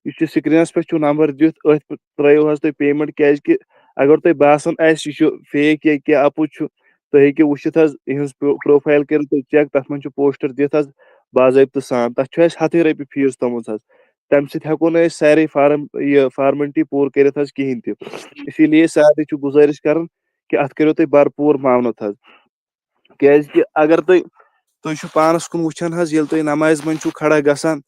یُس یہِ screenَس پٮ۪ٹھ چھُو نمبر دِتھ، أتھۍ پٮ۪ٹھ ترٛٲیِو حظ تُہۍ payment، کیٛازِکہِ اگر تۄہہِ باسان آسہِ یہِ چھُ fake یا کینٛہہ اَپُز چھُ، تُہۍ ہیٚکِو وٕچھِتھ حظ، یِہٕنٛز pro-، profile کٔرِو تُہۍ check، تَتھ منٛز چھُ poster دِتھ حظ باضٲبطہٕ سان۔ تَتھ چھُ اَسہِ ہَتھٕے رۄپیہِ فیٖس تھٲومٕژ حظ۔ تَمہِ سۭتۍ ہٮ۪کو نہٕ أسۍ سارے فارم-، یہِ formality پوٗرٕ کٔرِتھ حظ کِہیٖنۍ تہِ۔ اسی لیے سارنٕے چھُ گُزٲرِش کَران کہِ اَتھ کٔرِو تُہۍ بھرپوٗر معاونت حظ۔ کیٛازِکہِ اگر تُہۍ، تُہۍ چھِو پانَس کُن وٕچھان حظ، ییٚلہِ تُہۍ نمازِ منٛز چھِو کھڑا گژھان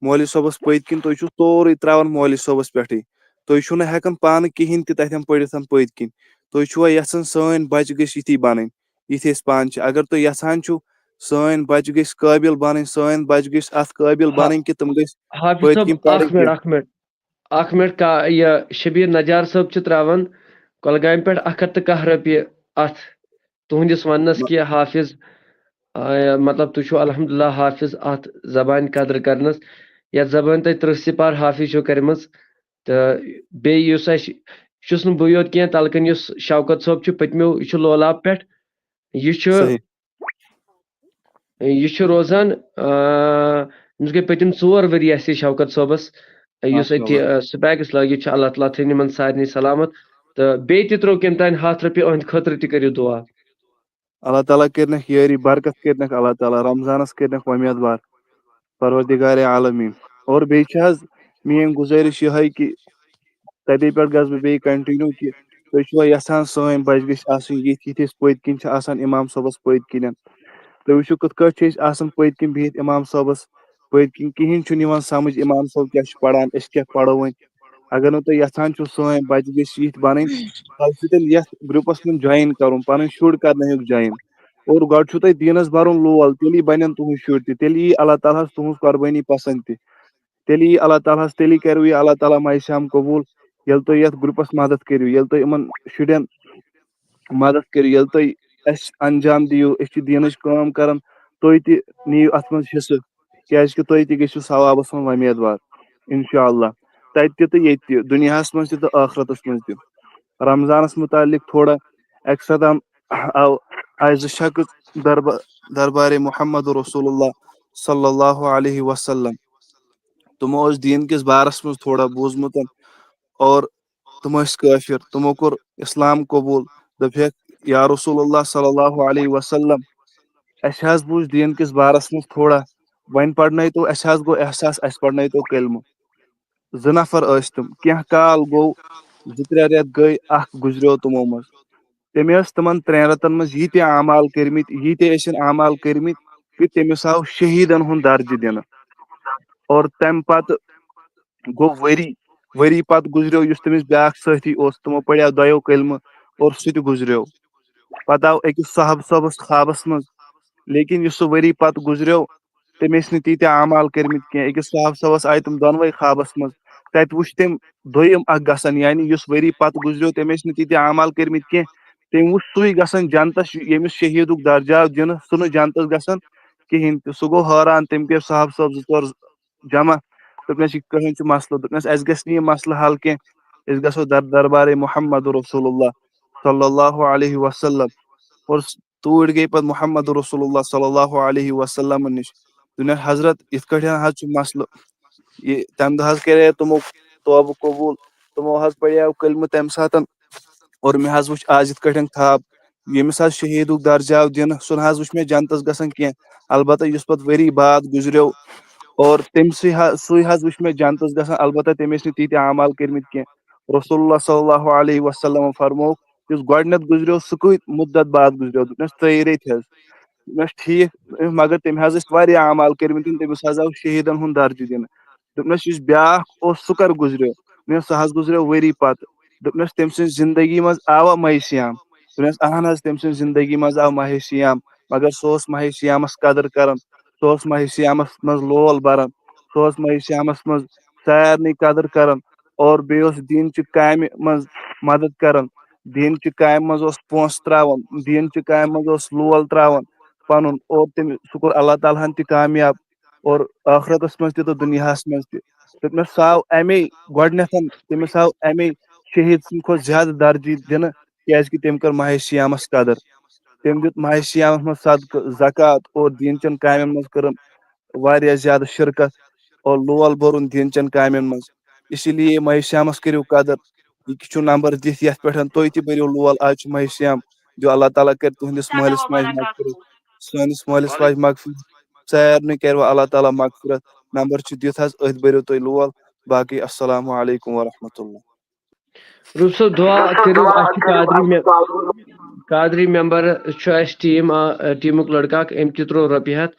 مولوی صٲبَس پٔتۍ کِنۍ، تُہۍ چھِو تورٕے ترٛاوان مولوی صٲبَس پٮ۪ٹھٕے۔ تُہۍ چھِو نہٕ ہٮ۪کان پانہٕ کِہیٖنۍ تہِ تَتٮ۪ن پٔرِتھ پٔتۍ کِنۍ۔ تُہۍ چھِوا یَژھان سٲنۍ بَچہِ گٔژھۍ یِتھی بَنٕنۍ، یِتھۍ أسۍ پانہٕ چھِ؟ اگر تُہۍ یَژھان چھِو سٲنۍ بَچہِ گٔژھۍ قٲبِل بَنٕنۍ، سٲنۍ بَچہِ گٔژھۍ اَتھ قٲبِل ہا-، بَنٕنۍ کہِ تِم گٔژھۍ حافظ پٔتۍ صٲب، کِنۍ پَرٕنۍ اَکھ مِنٹ، کینٛہہ۔ اَکھ مِنٹ۔ اَکھ مِنٹ، کا-، یہِ شبیٖر نجار صٲب چھِ ترٛاوان کۄلگامہِ پٮ۪ٹھ اَکھ ہَتھ تہٕ کاہ رۄپیہِ اَتھ تُہٕنٛدِس وَننَس مَ- کہِ حافظ، آ، مطلب، تُہۍ چھِو الحمدللہ حافظ اَتھ زبانہِ قدر کرنَس، یَتھ زبٲنۍ تۄہہِ تٕرٛہ سِپار حافظ چھِو کٔرمٕژ۔ تہٕ بیٚیہِ یُس اَسہِ، چھُس نہٕ بہٕ یوت کینٛہہ، تَلہٕ کَنۍ یُس شوکت صٲب چھُ پٔتمیو، یہِ چھُ لولاب پٮ۪ٹھ، یہِ چھُ صحیح۔ یہِ چھُ روزان، آ، أمِس گٔے پٔتِم ژور ؤری اَسہِ شوکت صٲبَس، یُس ماشاء أتھی، اللہ۔ آ، specs لٲگِتھ چھُ۔ اللہ تعالیٰ تھٲیِن یِمَن سارنٕے سلامت۔ تہٕ بیٚیہِ تہِ ترٛوو کٔمۍ تام ہَتھ رۄپیہِ، أہٕنٛدِ خٲطرٕ تہِ کٔرِو دُعا۔ اللہ تعالیٰ کٔرِنَکھ یٲری، برکت کٔرِنَکھ اللہ تعالیٰ، رمضانَس کٔرِنَکھ وۄمیدوار پروردگار عالمین۔ اور بیٚیہِ چھِ حظ میٛٲنۍ گُزٲرِش یِہوٚے کہِ تَتے پٮ۪ٹھ گژھٕ بہٕ بیٚیہِ continue کہِ تُہۍ چھِوا یَژھان سٲنۍ بَچہِ گٔژھۍ آسٕنۍ یِتھۍ، یِتھۍ أسۍ پٔتۍ کِنۍ چھِ آسان اِمام صٲبَس پٔتۍ کِنٮ۪ن؟ تُہۍ وٕچھِو کِتھ کٲٹھۍ چھِ أسۍ آسان پٔتۍ کِنۍ بِہِتھ اِمام صٲبَس پٔتۍ کِنۍ، کِہیٖنۍ چھُنہٕ یِوان سَمٕجھ اِمام صٲب کیٛاہ چھُ پَران، أسۍ کیٛاہ پَرو وۄنۍ۔ اگر نہٕ تُہۍ یَژھان چھِو سٲنۍ بَچہِ گٔژھۍ یِتھۍ بَنٕنۍ، تۄہہِ چھُ تیٚلہِ یَتھ group-َس منٛز join کَرُن، پَنٕنۍ شُرۍ کَرنٲیِو join۔ اور گۄڈٕ چھُو تۄہہِ دیٖنَس بَرُن لول، تیٚلی بَنَن تُہٕنٛدۍ شُرۍ تہِ، تیٚلہِ یی اللہ تعالیٰ ہَس تُہٕنٛز قۄربٲنی پَسنٛد تہِ۔ تیٚلہِ یی اللہ تعالیٰ ہَس، تیٚلی کَرِو یہِ اللہ تعالیٰ مایہِ صیام قبوٗل، ییٚلہِ تُہۍ یَتھ group-َس مدد کٔرِو، ییٚلہِ تُہۍ یِمَن شُرٮ۪ن مدد کٔرِو، ییٚلہِ تُہۍ اَسہِ انجام دِیِو، أسۍ چھِ دیٖنٕچ کٲم کَران، تُہۍ تہِ نِیِو اَتھ منٛز حصہٕ، کیٛازِکہِ تُہۍ تہِ گٔژھِو ثوابَس منٛز وۄمیدوار، اِنشاء اللہ، تَتہِ تہِ تہٕ ییٚتہِ تہِ، دُنیاہَس منٛز تہِ تہٕ ٲخرَتَس منٛز تہِ۔ رمضانَس مُتعلِق تھوڑا، اَکہِ ساتہٕ آو، آیہِ زٕ شخص دربا-، دربارِ محمد رسول اللہ صلی اللہ علیہ وسلم۔ تِمو اوس دیٖن کِس بارَس منٛز تھوڑا بوٗزمُت اور تِم ٲسۍ کٲفِر، تِمو کوٚر اِسلام قبوٗل، دوٚپہَکھ، یا رسول اللہ صلی اللہ علیہ وسلم، اَسہِ حظ بوٗز دیٖن کِس بارَس منٛز تھوڑا، وۄنۍ پَرنٲیتو، اَسہِ حظ گوٚو احساس، اَسہِ پَرنٲیتو کلمہٕ۔ زٕ نفر ٲسۍ تِم، کینٛہہ کال گوٚو، زٕ ترٛےٚ رٮ۪تھ گٔے، اَکھ گُزریو تِمو منٛز۔ تٔمۍ ٲسۍ تِمن ترٛٮ۪ن رٮ۪تن منٛز ییٖتیٛاہ اعمال کٔرمٕتۍ، ییٖتیٛاہ ٲسِن اعمال کٔرمٕتۍ کہِ تٔمِس آو شہیٖدن ہُنٛد درجہٕ دِنہٕ۔ اور تَمہِ پتہٕ گوٚو ؤری، ؤری پتہٕ گُزریو یُس تٔمِس بیٛاکھ سٲتھی اوس، تِمو پَریو دۄیو کلمہٕ اور سُہ تہِ گُزریو۔ پتہٕ آو أکِس صحابہٕ صٲبس خوابس منٛز، لیکن یُس سُہ ؤری پتہٕ گُزریو، تٔمۍ ٲسۍ نہٕ تیٖتیٛاہ اعمال کٔرمٕتۍ کینٛہہ۔ أکِس صحابہٕ صٲبس آیہِ تِم دۄنوَے خوابس منٛز۔ تَتہِ وُچھ تٔمۍ دوٚیِم اکھ گژھان، یعنی یُس ؤری پتہٕ گُزریو، تٔمۍ ٲسۍ نہٕ تیٖتیٛاہ اعمال کٔرمٕتۍ کینٛہہ، تٔمۍ وُچھ سُے گژھان جنتس، ییٚمِس شہیدُک درجہ آو دِنہٕ، سُہ نہٕ جنتس گژھان کِہینۍ تہِ۔ سُہ گوٚو حٲران، تٔمۍ کٔرۍ صحابہٕ صٲب زٕ ژور جمع۔ دوٚپنَس، "یہِ کٕہٕنۍ چھُ مسلہٕ؟" دوٚپنَس، "اَسہِ گژھِ نہٕ یہِ مسلہٕ حل کینٛہہ، أسۍ گژھو در دربارے محمد رسول اللہ صلی اللہ علیہ وسلم۔" اور س-، توٗرۍ گٔے پَتہٕ محمد رسول اللہ صلی اللہ علیہ وسلم نِش۔ دوٚپنَس، "حضرت، یِتھ کٲٹھۍ حظ چھُ مسلہٕ، یہِ تَمہِ دۄہ حظ کَرے تِمو توبہٕ قبوٗل، تِمو حظ پَریو کلمہٕ تَمہِ ساتہٕ، اور مےٚ حظ وٕچھ آز یِتھ کٲٹھۍ خواب، ییٚمِس حظ شہیدُک درجہ آو دِنہٕ، سُہ نہ حظ وٕچھ مےٚ جنتس گژھان کینٛہہ، البتہ یُس پَتہٕ ؤری بعد گُزریو اور تٔمۍ سٕے حظ، سُے حظ وٕچھ مےٚ جنتس گژھان، البتہ تٔمۍ ٲسۍ نہٕ تیٖتۍ اعمال کٔرمٕتۍ کینٛہہ۔" رسول اللہ صلی اللہ علیہ وسلم فرمووُکھ، "یُس گۄڈٕنٮ۪تھ گُزریو، سُہ کۭتۍ مُدت بعد گُزریو؟" دوٚپنَس، "ژۄیہِ ریٚتۍ حظ۔" دوٚپنَس، "ٹھیٖک، مگر تٔمۍ حظ ٲسۍ واریاہ اعمال کٔرمٕتۍ، تٔمِس حظ آو شہیٖدن ہُنٛد درجہٕ دِنہٕ۔" دوٚپنَس، "یُس بیٛاکھ اوس، سُہ کر گُزریو؟" دوٚپنَس، "سُہ حظ گُزریو ؤری پتہٕ۔" دوٚپنَس، "تٔمۍ سٕنٛزِ زندگی منٛز آوا ماہِ صیام؟" دوٚپنَس، "اہن حظ، تٔمۍ سٕنٛزِ زندگی منٛز آو ماہِ صیام، مگر سُہ اوس ماہِ صیامس قدر کران، سُہ اوس ماہِ صیامس منٛز لول بران، سُہ اوس ماہِ صیامس منٛز سارنٕے قدر کران، اور بیٚیہِ اوس دیٖن چہِ کامہِ منٛز مدد کران، دیٖن چہِ کامہِ منٛز اوس پونٛسہٕ تراوان، دیٖن چہِ کامہِ منٛز اوس لول تراوان پنُن، اور تٔمۍ، سُہ کوٚر اللہ تعالیٰ ہن تہِ کامیاب، اور ٲخرتس منٛز تہِ تہٕ دُنیاہس منٛز تہِ۔" دوٚپنَس، سُہ آو اَمے گۄڈٕنٮ۪تھ، تٔمِس آو اَمے شہیٖد سٕنٛدِ کھۄتہٕ زیادٕ درجہٕ دِنہٕ، کیازِ کہِ تٔمۍ کٔر ماہِ صیامس قدر۔ تٔمۍ دیُت ماہِ صیامس منٛز صدقہٕ، زکوٰۃ اور دیٖن چٮ۪ن کامٮ۪ن منٛز کٔرٕن واریاہ زیادٕ شرکت اور لول بوٚرُن دیٖن چٮ۪ن کامٮ۪ن منٛز۔ اسی لیے ماہِ صیامس کٔرِو قدر۔ یہِ تہِ چھُ نمبر دِتھ یتھ پٮ۪ٹھ تُہۍ تہِ بٔرِو لول۔ آز چھُ ماہِ صیام، دِیِو اللہ تعالیٰ کرِ تُہنٛدِس مٲلِس ماجہِ مغفرت، سٲنِس مٲلِس ماجہِ مغفرت، سارنٕے کرِ وۄنۍ اللہ تعالیٰ مغفرت۔ نمبر چھُ دِتھ حظ، أتھۍ بٔرِو تُہۍ لول۔ باقٕے السلام علیکم ورحمۃ اللہ۔ روٗف صٲب، دُعا کٔرِو، اَسہِ چھِ قادری مے-، قادری ممبر چھُ اَسہِ ٹیٖم، آ، ٹیٖمُک لٔڑکہٕ اکھ، أمۍ تہِ ترٛوو رۄپیہِ ہَتھ۔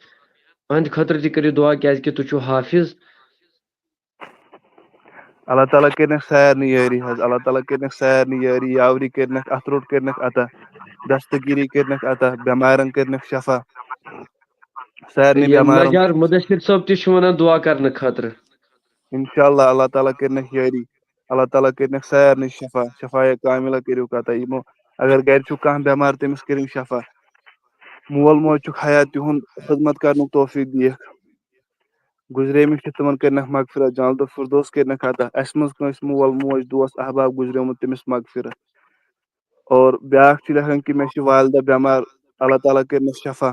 أہنٛدِ خٲطرٕ تہِ کٔرِو دُعا، کیازِ کہِ تُہۍ چھِو حافظ۔ اللہ تعالیٰ کٔرِنَکھ سارنٕے یٲری حظ، اللہ تعالیٰ کٔرِنَکھ سارنٕے یٲری، یاوری کٔرِنَکھ، اَتھٕ روٚٹ کٔرِنَکھ عطا، دستگیٖری کٔرِنَکھ عطا، بٮ۪مارَن کٔرِنَکھ شفا، سارنٕے یہِ بٮ۪مارَن۔ نجار مُدثر صٲب تہِ چھُ وَنان دُعا کرنہٕ خٲطرٕ۔ انشاءاللہ اللہ تعالیٰ کٔرِنَکھ یٲری، اللہ تعالیٰ کٔرِنَکھ سارنٕے شفا، شفایہ کاملہ کٔرِو عطا۔ یِمو اگر گَرِ چھُ کانٛہہ بٮ۪مار، تٔمِس کٔرِو شفا۔ مول موج چھُکھ حیات، تِہُنٛد خدمت کرنُک توفیٖق دِیَکھ۔ گُزریمٕتۍ چھِ، تِمن کٔرنَکھ مغفرت، جنت الفردوس کٔرنَکھ عطا۔ اَسہِ منٛز کٲنٛسہِ مول موج، دوس احباب گُزریومُت، تٔمِس مغفرت۔ اور بیٛاکھ چھُ لیکھان کہِ مےٚ چھِ والدہ بٮ۪مار، اللہ تعالیٰ کٔرنَس شفا،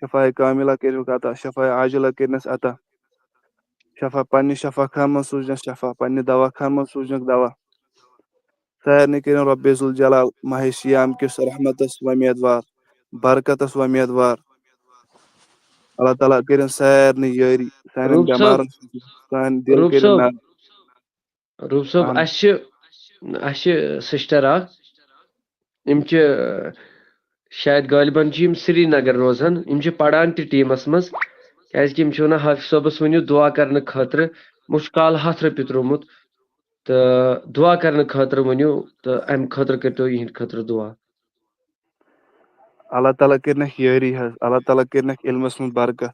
شفایہ کاملہ کٔرِوکھ عطا، شفایہ عاجلہ کٔرنَس عطا، شفا پننہِ شفا خانہٕ منٛز سوٗزنَس شفا، پننہِ دوا خانہٕ منٛز سوٗزنَکھ دوا۔ سارنٕے کٔرِن رۄبِ ذوالجلال ماہِ صیام کِس رحمتس وۄمیدوار، برکتس وۄمیدوار۔ اللہ تعالیٰ کٔرِن سارنٕے یٲری، سانٮ۪ن روٗپ صٲب، بٮ۪مارن سۭتۍ، سانہِ دِل روٗپ کٔرِن صٲب، نرم۔ روٗپ صٲب، اہن۔ اَسہِ چھِ، اَسہِ چھِ سِسٹر اکھ، یِم چھِ، شاید غٲلبن چھِ یِم سرینگر روزان، یِم چھِ پران تہِ ٹیٖمس منٛز، کیازِ کہِ یِم چھِ وَنان حافظ صٲبس ؤنِو دُعا کرنہٕ خٲطرٕ، مےٚ چھُ کالہٕ ہَتھ رۄپیہِ ترٛوومُت، تہٕ دُعا کرنہٕ خٲطرٕ ؤنِو، تہٕ اَمہِ خٲطرٕ کٔرۍتو یِہِنٛدِ خٲطرٕ دُعا۔ اللہ تعالیٰ کٔرنَکھ یٲری حظ، اللہ تعالیٰ کٔرنَکھ علمس منٛز برکت،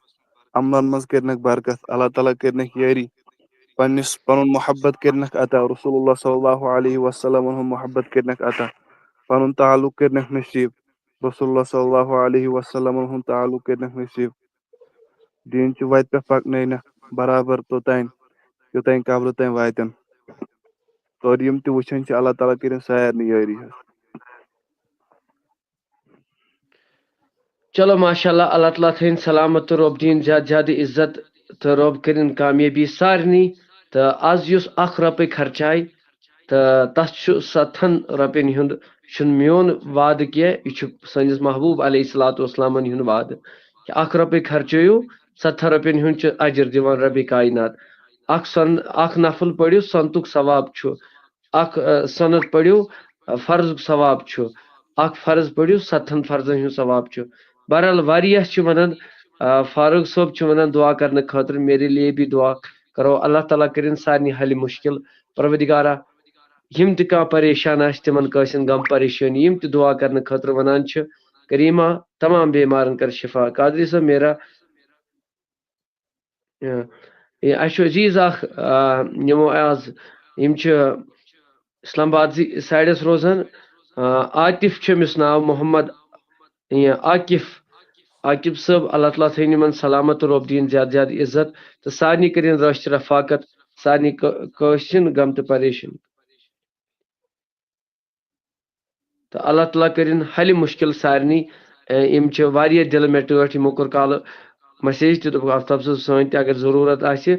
عملن منٛز کٔرنَکھ برکت، اللہ تعالیٰ کٔرنَکھ یٲری، پننِس پنُن محبت کٔرنَکھ عطا، رسول اللہ صلی اللہ علیہ وسلم ہُنٛد محبت کٔرنَکھ عطا، پنُن تعلق کٔرنَکھ نصیب، رسول اللہ صلی اللہ علیہ وسلم ہُنٛد تعلق کٔرنَکھ نصیب۔ دیٖن چہِ وَتہِ پٮ۪ٹھ پَکنٲینَکھ برابر توٚتام، یوٚتام قبرٕ تام واتن۔ اور یِم تہِ وٕچھان چھِ، اللہ تعالیٰ کٔرِن سارنٕے یٲری حظ۔ چلو ماشاء اللہ، اللہ تعالیٰ تھٲیِن سلامت تہٕ رۄب دِیِن زیادٕ زیادٕ عزت تہٕ رۄب کٔرِن کامیٲبی سارنٕے۔ تہٕ آز یُس اکھ رۄپے خرچاے، تہٕ تَتھ چھُ ستتھن رۄپین ہُنٛد، چھُنہٕ میون وعدٕ کینٛہہ، یہِ چھُ سٲنِس محبوب علیہ الصلوۃ والسلامن ہُنٛد وعدٕ۔ اکھ رۄپے خرچٲیِو، ستتھن رۄپین ہُنٛد چھُ اجر دِوان ربِ کائنات۔ اکھ سۄن-، اکھ نفل پٔرِو، سۄنتُک ثواب چھُ۔ اکھ، ٲ، سۄنت پٔرِو، ٲ، فرضُک ثواب چھُ۔ اکھ فرض پٔرِو، ستتھن فرضن ہُنٛد ثواب چھُ۔ بہرحال، واریاہ چھِ وَنان، آ، فاروق صٲب چھُ وَنان دُعا کرنہٕ خٲطرٕ، میرے لیے بھی دُعا کرو، اللہ تعالیٰ کٔرِن سارنٕے حل مُشکِل۔ پروردگارا، یِم تہِ کانٛہہ پریشان آسہِ، تِمن کٲنٛسہِ ہُنٛد غم پریشٲنی، یِم تہِ دُعا کرنہٕ خٲطرٕ وَنان چھِ، کریٖما، تمام بیمارن کر شفا۔ قادری صٲب، میرا، یہِ، یہِ، اَسہِ چھُ عزیٖز اکھ، آ، یِمو آز، یِم چھِ اسلام آباد زِ-، سایڈس روزان، آ، عاطف چھُ أمِس ناو، محمد، یہِ عاقف۔ عاقف صٲب، اللہ تعالیٰ تھٲیِن یِمن سلامت تہٕ رۄب دِیِن زیادٕ زیادٕ عزت تہٕ سارنٕے کٔرِن رٲچھ تہٕ رفاقت، سارنٕے کٲ-، کٲنٛسہِ چھِنہٕ غم تہٕ پریشٲنی۔ تہٕ اللہ تعالیٰ کٔرِن حل مُشکِل سارنٕے۔ اے، یِم چھِ واریاہ دِلہٕ مےٚ ٹٲٹھۍ، یِمو کوٚر کالہٕ message تہِ، دوٚپُکھ، "آفتاب صٲب، سٲنۍ تہِ اگر ضروٗرت آسہِ،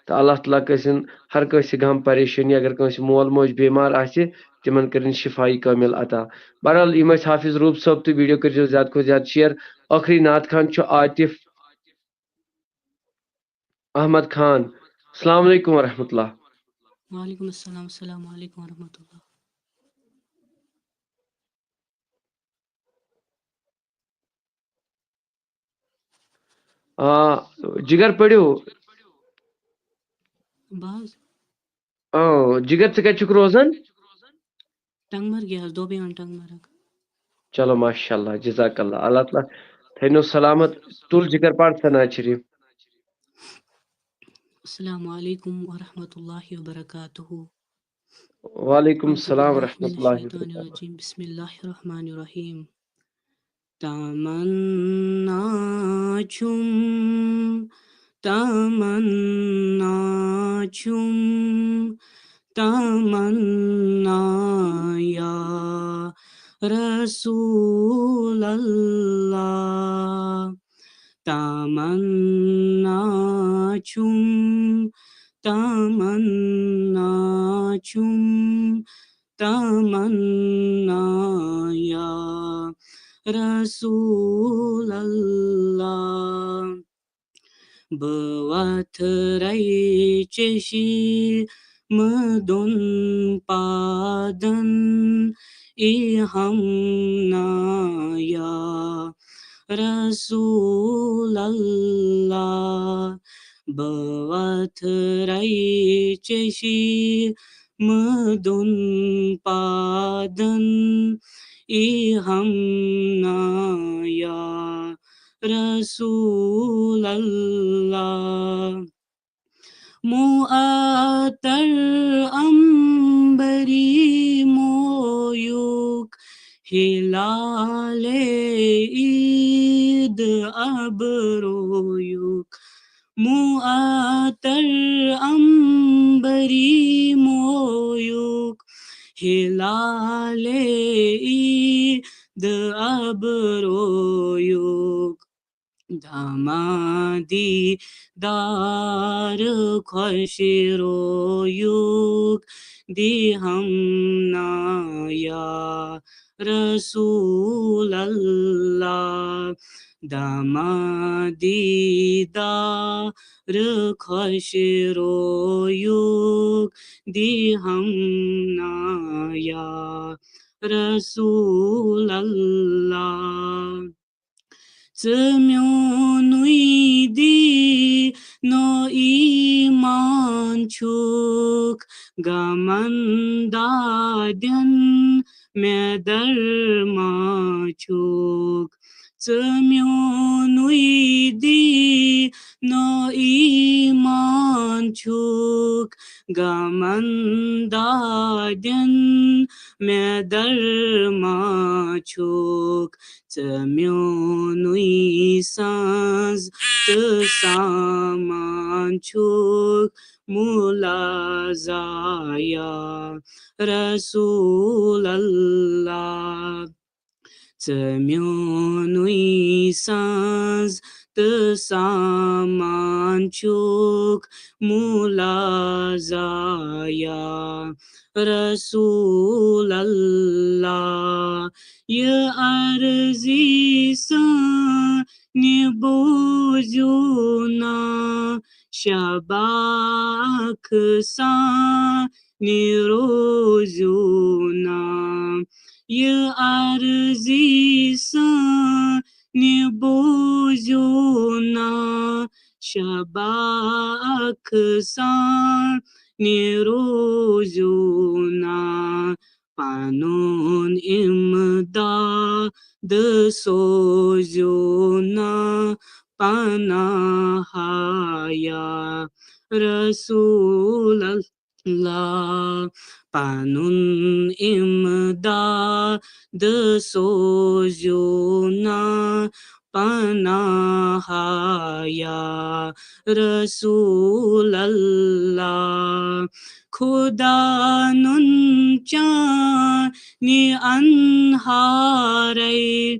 تہٕ اللہ تعالیٰ گٔژھِن ہر کٲنٛسہِ غم پریشٲنی، اگر کٲنٛسہِ مول موج بیمار آسہِ، تِمن کٔرِن شفایہِ کامل عطا۔" بہرحال، یِم ٲسۍ حافظ روٗپ صٲب، تہٕ video کٔرۍزیو زیادٕ کھۄتہٕ زیادٕ share۔ ٲخری نعت خوان چھُ عاطف احمد خان۔ السلام علیکم ورحمۃ اللہ۔ وعلیکم السلام، السلام علیکم ورحمۃ اللہ۔ آ، جگر پٔرِو۔ بہٕ حظ۔ آ، جگر، ژٕ کتہِ چھُکھ روزان؟ ٹنٛگمرگہِ حظ، دوبیان ٹنٛگمرگ۔ چلو، ماشاء اللہ، جزاک اللہ، اللہ تعالیٰ تھٲینو سلامت۔ تُل جگر، پَر ژٕ نعت شریف۔ السلام علیکم ورحمۃ اللہ وبرکاتہ۔ وعلیکم السلام ورحمۃ اللہ وبرکاتہ۔ بسم اللہ الرحمن الرحیم۔ تمنا چھُم، تمنا چھُم، تمنا یا رسول اللہ۔ تمنا چھُم، تمنا چھُم، تمنا یا رسول اللہ۔ بہٕ وتھرے چشمہٕ دۄن پادن یی ہمنا یا رسول اللہ۔ بہٕ وتھرے چشمہٕ دۄن پادن یی ہمنا یا رسول اللہ۔ معطر عنبری مویُک، ہلال عید ابرویُک۔ معطر عنبری مویُک، ہلال عید ابرویُک۔ دما دیدار خۄش رویُک دی ہمنا یا رسول اللہ۔ دما دیدار خۄش رویُک دی ہمنا یا رسول اللہ۔ ژٕ میونُے دیٖنو ایمان چھُکھ، غمن دادٮ۪ن مےٚ درما چھُکھ۔ ژٕ میونُے دیٖنو ایمان چھُکھ، غمن دادٮ۪ن مےٚ درما چھُکھ۔ ژٕ میونُے ساز تہٕ سامان چھُکھ، مُلازا یا رسول اللہ۔ ژٕ میونُے ساز تہٕ سامان چھُکھ، مُلازا یا رسول اللہ۔ یہِ عرضی سانہِ بوٗزِو نا، شباخ سانہِ روٗزِو نا۔ یہِ عرضی سانہِ بوٗزِو نا، شباخ سانہِ روٗزِو نا۔ پنُن امداد سوزِو نا پناہ یا رسول اللہ۔ پنُن امداد سوٗزِو نا پناہ یا رسول اللہ۔ خدا نُن چانہِ انہارے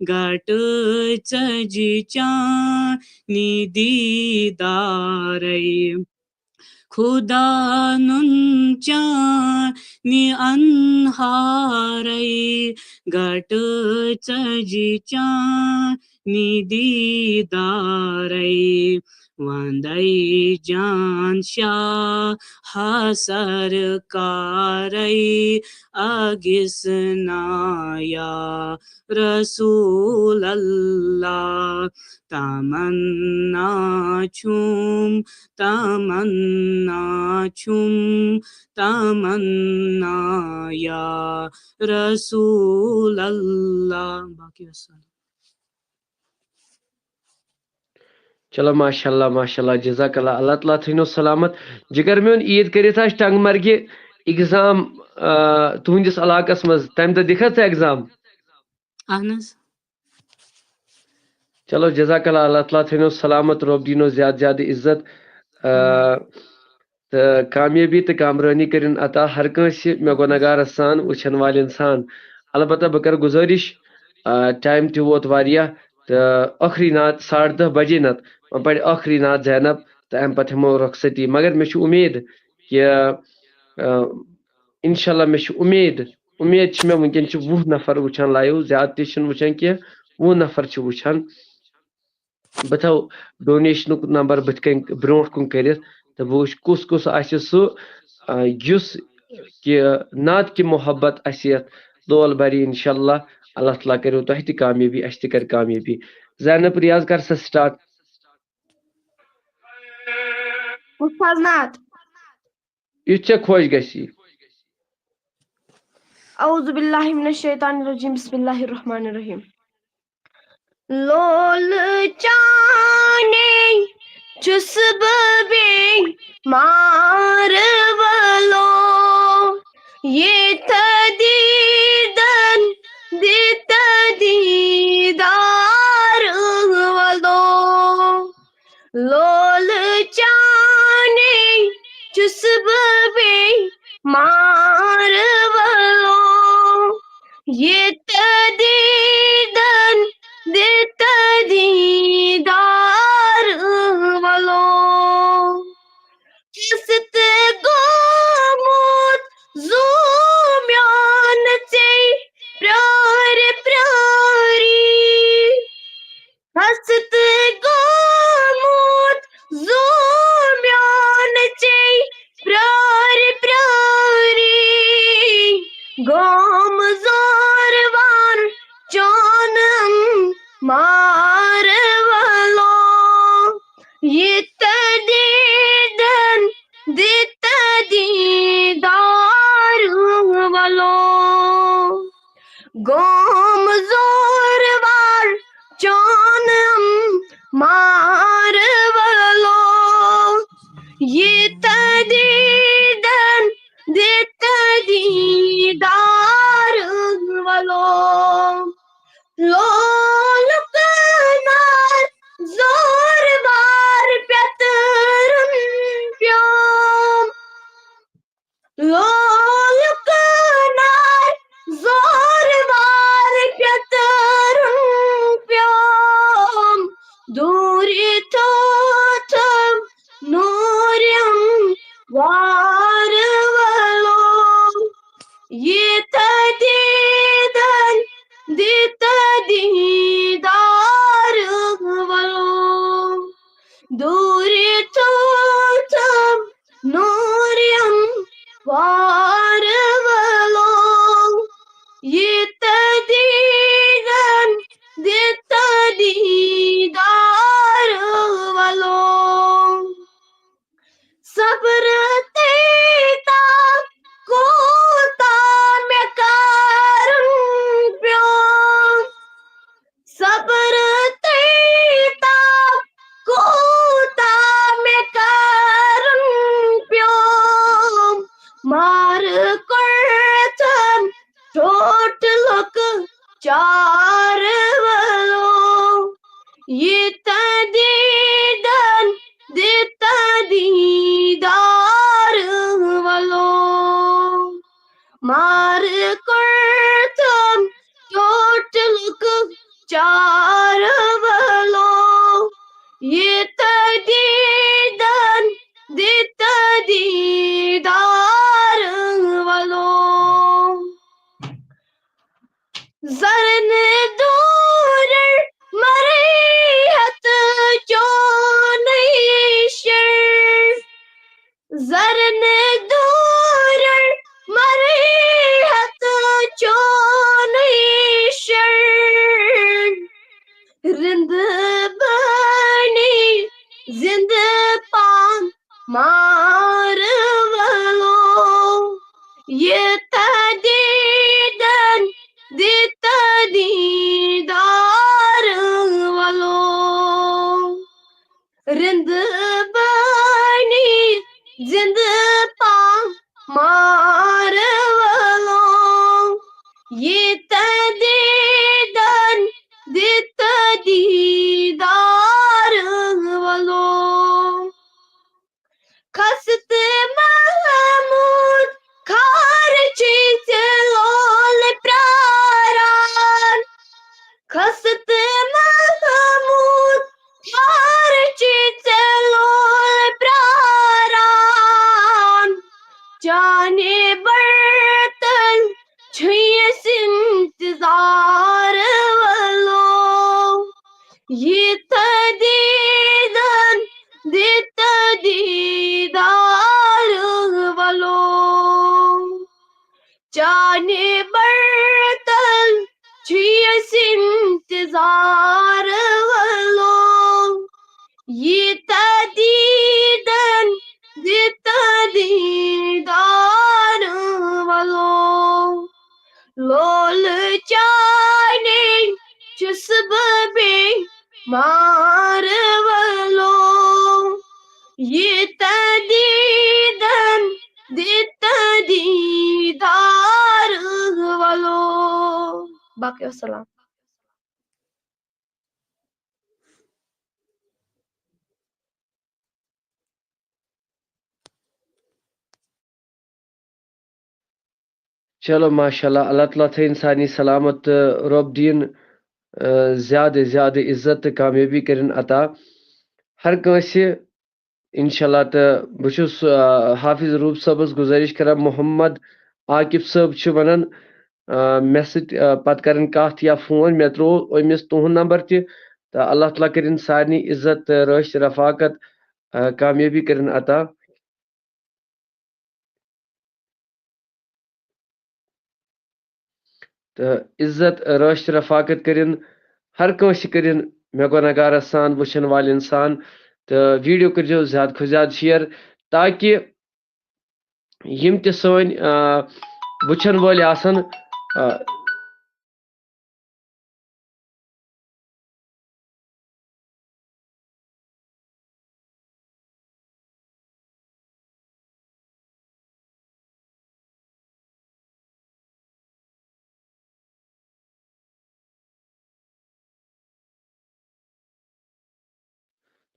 گٹہٕ ژجہِ چانہِ دیدارے۔ خدا نُن چانہِ انہارے گٹہٕ ژجہِ چانہِ دیدارے۔ وندے جان شاہ سرکارے اگس نایا رسول اللہ۔ تمنا چھُم، تمنا چھُم، تمنا یا رسول اللہ۔ باقی وسلام۔ چلو، ماشاء اللہ، ماشاء اللہ، جزاک اللہ، اللہ تعالیٰ تھٲینو سلامت۔ جگر میون، عیٖد کٔرِتھ آسہِ ٹنٛگ مرگہِ ایگزام، آ، تُہنٛدِس علاقس منٛز، تمہِ دۄہ دِکھا ژٕ ایگزام؟ اہن حظ۔ چلو، جزاک اللہ، اللہ تعالیٰ تھٲینو سلامت، رۄب دِینو زیادٕ زیادٕ عزت، آ، تہٕ کامیٲبی تہٕ کامرٲنی کٔرِن عطا ہر کٲنٛسہِ مےٚ گۄناہ گارس سان، وٕچھن والٮ۪ن سان۔ البتہ بہٕ کرٕ گُزٲرِش، آ، ٹایم تہِ ووت واریاہ، تہٕ ٲخری نعت ساڑٕ دہ بجے نتہٕ وۄنۍ پرِ ٲخری نعت زینب، تہٕ امہِ پتہٕ ہٮ۪مو رۄخصتی۔ مگر مےٚ چھُ اُمید کہِ، آ، انشاءاللہ مےٚ چھُ اُمید، اُمید چھِ مےٚ وٕنکٮ۪ن چھِ وُہ نفر وٕچھان لایِو، زیادٕ تہِ چھِنہٕ وٕچھان کینٛہہ، وُہ نفر چھِ وٕچھان۔ بہٕ تھاوٕ ڈونیشنُک نمبر بٕتھِ کنہِ برونٛٹھ کُن کٔرِتھ، تہٕ بہٕ وٕچھٕ کُس کُس آسہِ سُہ، آ، یُس کہِ نعت کہِ محبت اَسہِ یَتھ لول بَرِ۔ انشاءاللہ، اللہ تعالیٰ کٔرِو تۄہہِ تہِ کامیٲبی، اَسہِ تہِ کَرِ کامیٲبی۔ زینب ریاض، کر سا سٹارٹ۔ استاد نعت۔ یُتھ ژےٚ خۄش گژھی۔ اعوذ باللہ من الشیطان الرجیم، بسم اللہ الرحمن الرحیم۔ لول چانے چھُس بہٕ بیمار ولو، ییٚتہِ دیٖدن دِتہٕ دیٖدار ولو۔ لول چانے چھُس بہٕ بیمار ولو، ییٚتہِ دیٖدن دِتہٕ دیٖدار ولو۔ کیٛاہ سُہ تہٕ گوٚمُت زُو میون ژےٚ پرٛارِ پرٛاری۔ ہست گوٚمُت زُو میون ژےٚ پرٛارِ پرٛاری۔ گوم زور وار چونم مار ولو۔ ییٚتہِ دیٖدن دِتہٕ دیٖدار ولو۔ گوم زور وار چونم مار ولو۔ ییٚتہِ دیٖدن دِتہٕ دیٖدار ولو۔ لول کنار زور وار پیترن پیوم۔ لول کنار زور وار پیترن پیوم۔ دوٗرِ تھوتھم نوٗرِم وار ولو۔ ییٚتہِ دیٖدن دِتہٕ دیٖدار ولو۔ دوٗرِ تھوتھم نوٗرِم وار ولو۔ ییٚتہِ دیٖدن دِتہٕ دیٖدار ولو۔ صبر تیتا کوتا مےٚ کرُن پیوٚو۔ صبر تیتا کوتا مےٚ دیٖدن دِتہ دیٖدار ولو۔ مار کوٚرتھم ٹوٹھ لُکہٕ چار ولو۔ یِتہ دیٖدن دِتہ دیٖدار ولو۔ زرن دورر مرئی ہت چونئی شر۔ زرن دورر مرئی ہت چونئی شر۔ رند بانی زند پان مار ولو۔ یِتہ دیٖدن دِتہ دیٖدار ولو۔ رند بانی زند پان مار ولو۔ یِتہ دیٖدن دِتہ دیٖدار ولو۔ کھست محمود کھار چھی ژےٚ لول پراران۔ کھست محمود کھار چھی ژےٚ لول پراران۔ چانہِ برتن چھُ یس انتظار ولو۔ یِتہ دیٖدن دِتہ دیٖدار ولو۔ چانہِ برتن چھُ یس انتظار ولو۔ یِتہ دیٖدن دِتہ دیٖدار ولو۔ لول چانے چھُس بہٕ بیمار ولو۔ یِتہ دیٖدن دِتہ دیٖدار ولو۔ باقی وسلام۔ چلو، ماشاء اللہ، اللہ تعالیٰ تھٲیِن سارنٕے سلامت تہٕ رۄب دِیِن، آ، زیادٕ زیادٕ عزت تہٕ کامیٲبی کٔرِن عطا ہر کٲنٛسہِ، انشاء اللہ۔ تہٕ بہٕ چھُس، آ، حافظ روٗپ صٲبَس گُزٲرِش کران، محمد عاقب صٲب چھُ وَنان، آ، مےٚ سۭتۍ، آ، پَتہٕ کَرٕنۍ کَتھ یا فون، مےٚ ترٛوو أمِس تُہُنٛد نمبر تہِ۔ تہٕ اللہ تعالیٰ کٔرِن سارنٕے عزت تہٕ رٲچھ رفاقت، آ، کامیٲبی کٔرِن عطا۔ تہٕ عزت، رٲچھ تہٕ رفاقت کٔرِن ہر کٲنٛسہِ، کٔرِن مےٚ گۄناہ گارس سان، وٕچھن والٮ۪ن سان۔ تہٕ ویٖڈیو کٔرۍزیو زیادٕ کھۄتہٕ زیادٕ شِیر، تاکہِ یِم تہِ سٲنۍ، آ، وٕچھن وٲلۍ آسن، آ،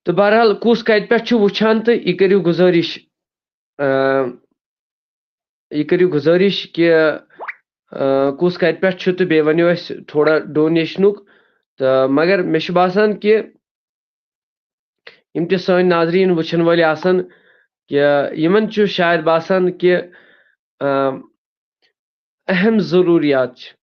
تہٕ بہرحال، کُس کَتہِ پٮ۪ٹھ چھُ وٕچھان، تہٕ یہِ کٔرِو گُزٲرِش، آ، یہِ کٔرِو گُزٲرِش کہِ، آ، کُس کَتہِ پٮ۪ٹھ چھُ، تہٕ بیٚیہِ ؤنِو اَسہِ تھوڑا ڈونیشنُک۔ تہٕ مگر مےٚ چھُ باسان کہِ یِم تہِ سٲنۍ ناظریٖن وٕچھن وٲلۍ آسن، کہِ یِمن چھُ شاید باسان کہِ، آ، اہم ضروٗریات چھِ،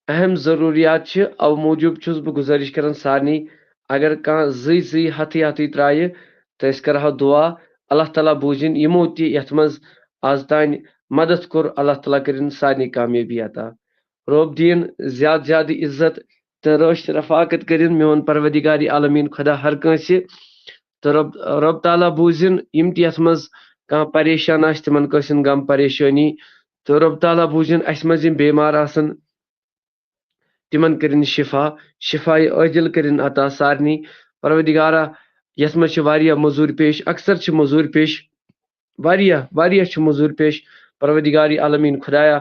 اہم ضروٗریات چھِ۔ اَوٕ موٗجوٗب چھُس بہٕ گُزٲرِش کران سارنٕے، اگر کانٛہہ زٕے زٕے ہَتھٕے ہَتھٕے ترٛایہِ، تہٕ أسۍ کرہو دُعا، اللہ تعالیٰ بوٗزِن یِمو تہِ یَتھ منٛز آز تانۍ مدد کوٚر، اللہ تعالیٰ کٔرِن سارنٕے کامیٲبی عطا۔ رۄب دِیِن زیادٕ زیادٕ عزت تہٕ رٲچھ تہٕ رفاقت کٔرِن میون پروردگار عالمیٖن خۄدا ہر کٲنٛسہِ۔ تہٕ رۄب، رۄب تعالیٰ بوٗزِن یِم تہِ یَتھ منٛز کانٛہہ پریشان آسہِ، تِمن کٲنٛسہِ ہُنٛد غم پریشٲنی۔ تہٕ رۄب تعالیٰ بوٗزِن اَسہِ منٛز یِم بیمار آسن، تِمن کٔرِن شفا، شفایہِ عٲجل کٔرِن عطا سارنٕے۔ پروردگارا، یَتھ منٛز چھِ واریاہ مٔزوٗرۍ پیش، اکثر چھِ مٔزوٗرۍ پیش، واریاہ، واریاہ چھِ مٔزوٗرۍ پیش۔ پروردگار عالمیٖن خۄدایا،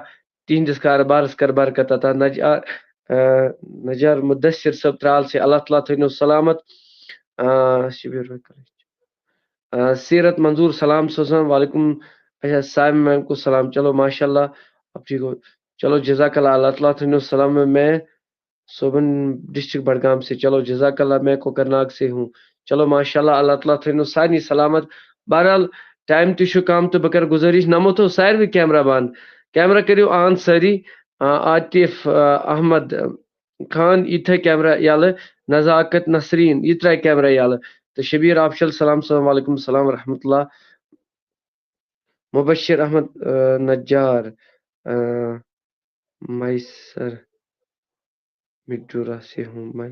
تِہنٛدِس کارٕبارس کر برکت عطا، نجار، آ، نجار مدثر صٲب ترال سے، اللہ تعالیٰ تھٲینو سلامت۔ آ، شبیر بھائی کر۔ آ، سیرت منظور سلام سوزان، وعلیکم۔ اچھا، سامعین کو سلام۔ چلو، ماشاءاللہ، اب ٹھیک ہو۔ چلو، جزاک اللہ، اللہ تعالیٰ تھٲینو سلامت۔ میں صوبن ڈسٹرکٹ بڈگام سے۔ چلو، جزاک اللہ، میں کوکرناگ سے ہوں۔ چلو، ماشاءاللہ، اللہ تعالیٰ تھٲینو سارنٕے سلامت۔ بہرحال، ٹائم تہِ چھُ کم تہٕ بہٕ کرٕ گُزٲرِش، نمو تھٲو ساروٕے کیمرہ بند۔ کیمرہ کٔرِو آن سٲری۔ آ، عاطف، آ، احمد خان، یہِ تھٲے کیمرہ یلہٕ۔ نزاکت نسرین، یہِ ترٛاے کیمرہ یلہٕ۔ تہٕ شبیر آفیشل سلام، السلام علیکم، السلام ورحمۃ اللہ۔ مبشر احمد، آ، نجار، آ، میسر مٹورا سے ہوں، میں،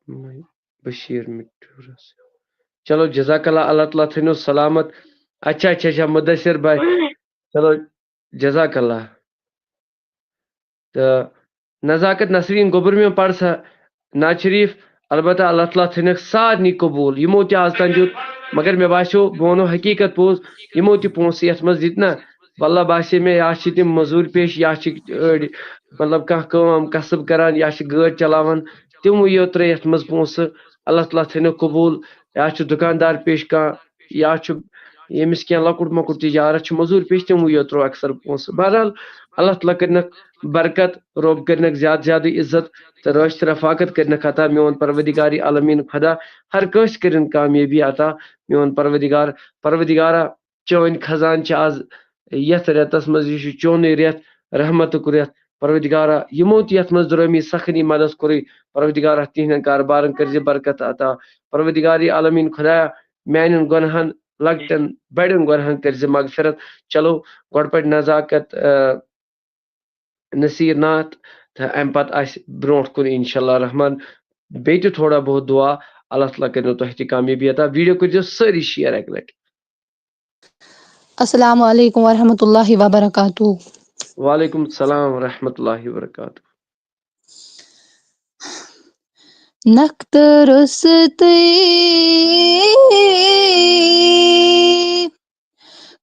میں بشیر مٹورا سے ہوں۔ چلو، جزاک اللہ، اللہ تعالیٰ تھٲینو سلامت۔ اچھا، اچھا، اچھا، مدثر بھائی۔ چلو، جزاک اللہ۔ تہٕ نزاکت نسرین گوٚبُر مےٚ پَر سا ناز شریف، البتہ اللہ تعالیٰ تھٲینَکھ سارنٕے قبوٗل، یِمو تہِ آز تام دیُت، مگر مےٚ باسیو، بہٕ وَنو حقیٖقت پوٚز، یِمو تہِ پونٛسہٕ یَتھ منٛز دِتۍ نہ، واللہ باسے مےٚ، یا چھِ تِم مٔزوٗرۍ پیش، یا چھِ أڑۍ، مطلب، کانٛہہ کٲم کسٕب کَران، یا چھِ گٲڑۍ چلاوان، تِموٕے یوت ترٛٲے یَتھ منٛز پونٛسہٕ۔ اللہ تعالیٰ تھٲینَکھ قبوٗل، یا چھُ دُکاندار پیش کانٛہہ، یا چھُ ییٚمِس کینٛہہ لۄکُٹ مۄکُٹ تجارت چھُ، مٔزوٗرۍ پیش، تِموٕے یوت ترٛوو اکثر پونٛسہٕ۔ بہرحال، اللہ تعالیٰ کٔرنَکھ برکت، رۄب کٔرنَکھ زیادٕ زیادٕ عزت تہٕ رٲچھ تہٕ رفاقت کٔرنَکھ عطا۔ میون پروردگار عالمین خدا ہر کٲنٛسہِ کٔرِن کامیٲبی عطا۔ میون پروردگار، پروردگارا، چٲنۍ خزانہٕ چھِ آز یَتھ رٮ۪تَس منٛز، یہِ چھُ چونُے رٮ۪تھ، رحمتُک رٮ۪تھ۔ پروردگارا، یِمو تہِ یَتھ منٛز درٲمی سخنی مدد کوٚرُے، پروردگارا، تِہنٛدٮ۪ن کاربارن کٔرزِ برکت عطا۔ پروردگار عالمین خدایا، میانٮ۪ن گۄنہن، لۄکٹٮ۪ن بڑٮ۪ن گۄنہن کٔرزِ مغفرت۔ چلو، گۄڈٕ پٲٹھۍ نزاکت، آ، نصیر ناتھ، تہٕ امہِ پتہٕ آسہِ برونٛٹھ کُن انشاءاللہ رحمان بیٚیہِ تہِ تھوڑا بہت دعا۔ اللہ تعالیٰ کٔرِنو تۄہہِ تہِ کامیٲبی عطا۔ ویڈیو کٔرزیو سٲری شیئر اکہِ لٹہِ۔ السلام علیکم ورحمۃ اللہ وبرکاتہ۔ وعلیکم السلام ورحمۃ اللہ وبرکاتہ۔ نختہٕ روٚستُے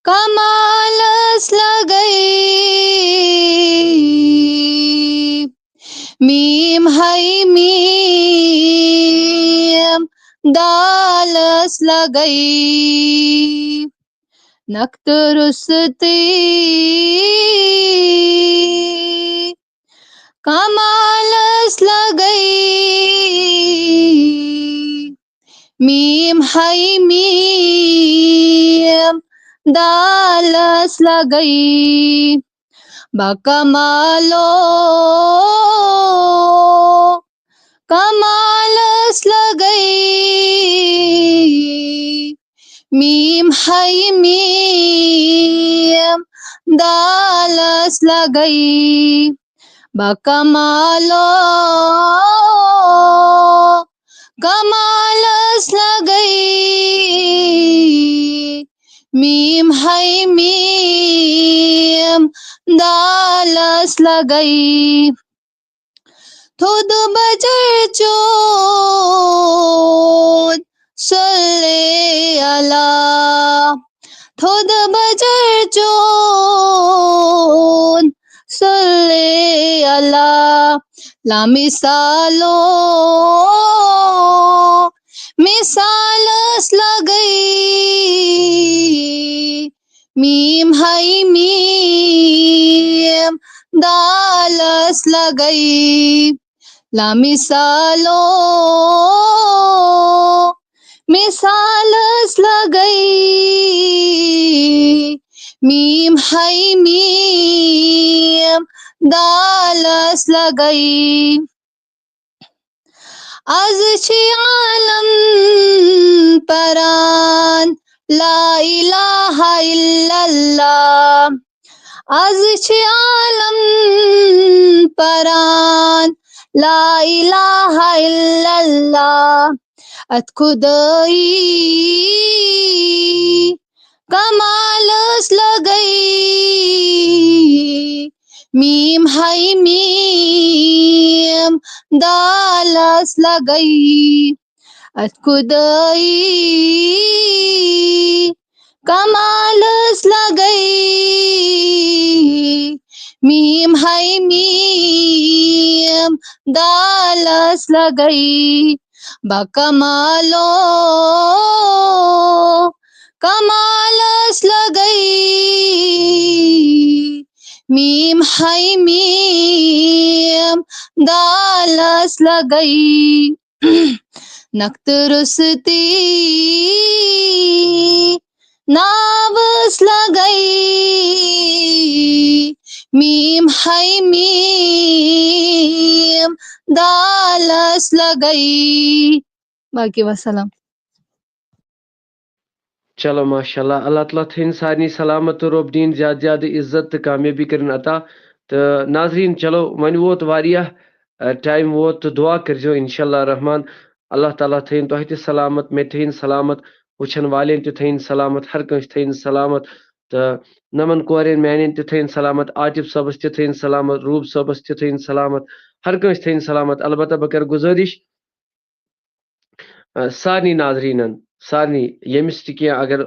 کمالس لگے، میم ہے میم دالس لگے۔ نختہٕ روٚستُے کمالس لگے، میم ہے میم دالس لگے۔ بکمالو کمالس لگے، میم ہے میم دالس لگے۔ بکمالو کمالس لگے، میم ہے میم دالس لگے۔ تھوٚد بجر چون صلی اللہ، تھوٚد بجر چون صلی اللہ، لامثالو مثالس لگے، میم ہے میم دالس لگے۔ لامثالو مثالس لگے، میم ہے میم دالس لگے۔ از چھ عالم پران لا الہ الا اللہ۔ از چھ عالم پران لا الہ الا اللہ۔ اتھ خدائی کمالس لگے، میم ہے میم دالس لگے۔ اتھ خدائی کمالس لگے، میم ہے دالس لگئی، بکمالو کمالس لگئی، میم ہے میم دالس لگئی، نقط رستی ناوس لگئی، میم ہے میم دالس لگئی۔ باقی وسلام۔ چلو ماشاء اللہ، اللہ تعالیٰ تھٲیِن سارنٕے سلامت تہٕ رۄب دِیِن زیادٕ زیادٕ عزت تہٕ کامیٲبی کٔرِن عطا۔ تہٕ ناظریٖن، چلو وۄنۍ ووت واریاہ ٹایم ووت، تہٕ دعا کٔرۍزیو انشاء اللہ رحمان، اللہ تعالیٰ تھٲیِن تۄہہِ تہِ سلامت، مےٚ تہِ تھٲیِن سلامت، وٕچھن والٮ۪ن تہِ تھٲیِن سلامت، ہر کٲنٛسہِ تھٲیِن سلامت۔ تہٕ نمن کورٮ۪ن میانٮ۪ن تہِ تھٲیِن سلامت، عاطف صٲبس تہِ تھٲیِن سلامت، روٗب صٲبس تہِ تھٲیِن سلامت، ہر کٲنٛسہِ تھٲیِن سلامت۔ البتہ بہٕ کرٕ گُزٲرِش، آ، سارنٕے ناظریٖنن، سارنٕے، ییٚمِس تہِ کینٛہہ اگر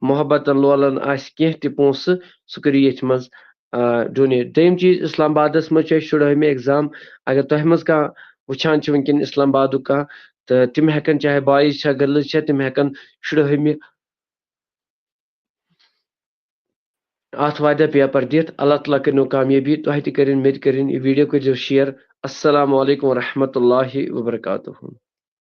محبتن لولن آسہِ کینٛہہ تہِ پونٛسہٕ، سُہ کٔرِو ییٚتھۍ منٛز، آ، ڈونیٹ۔ دوٚیِم چیٖز، اسلام آبادس منٛز چھُ اَسہِ شُرہٲمہِ ایگزام۔ اگر تۄہہِ منٛز کانٛہہ وٕچھان چھِ وٕنکیٚن اسلام آبادُک کانٛہہ، تہٕ تِم ہٮ۪کن، چاہے بایِز چھا، گٔرلٕز چھا، تِم ہٮ۪کن شُرہٲمہِ آتھوارِ دۄہ پیپر دِتھ۔ اللہ تعالیٰ کٔرِنو کامیٲبی، تۄہہِ تہِ کٔرِن، مےٚ تہِ کٔرِن۔ یہِ ویٖڈیو کٔرۍزیو شِیر۔ السلام علیکم ورحمۃ اللہ وبرکاتہ۔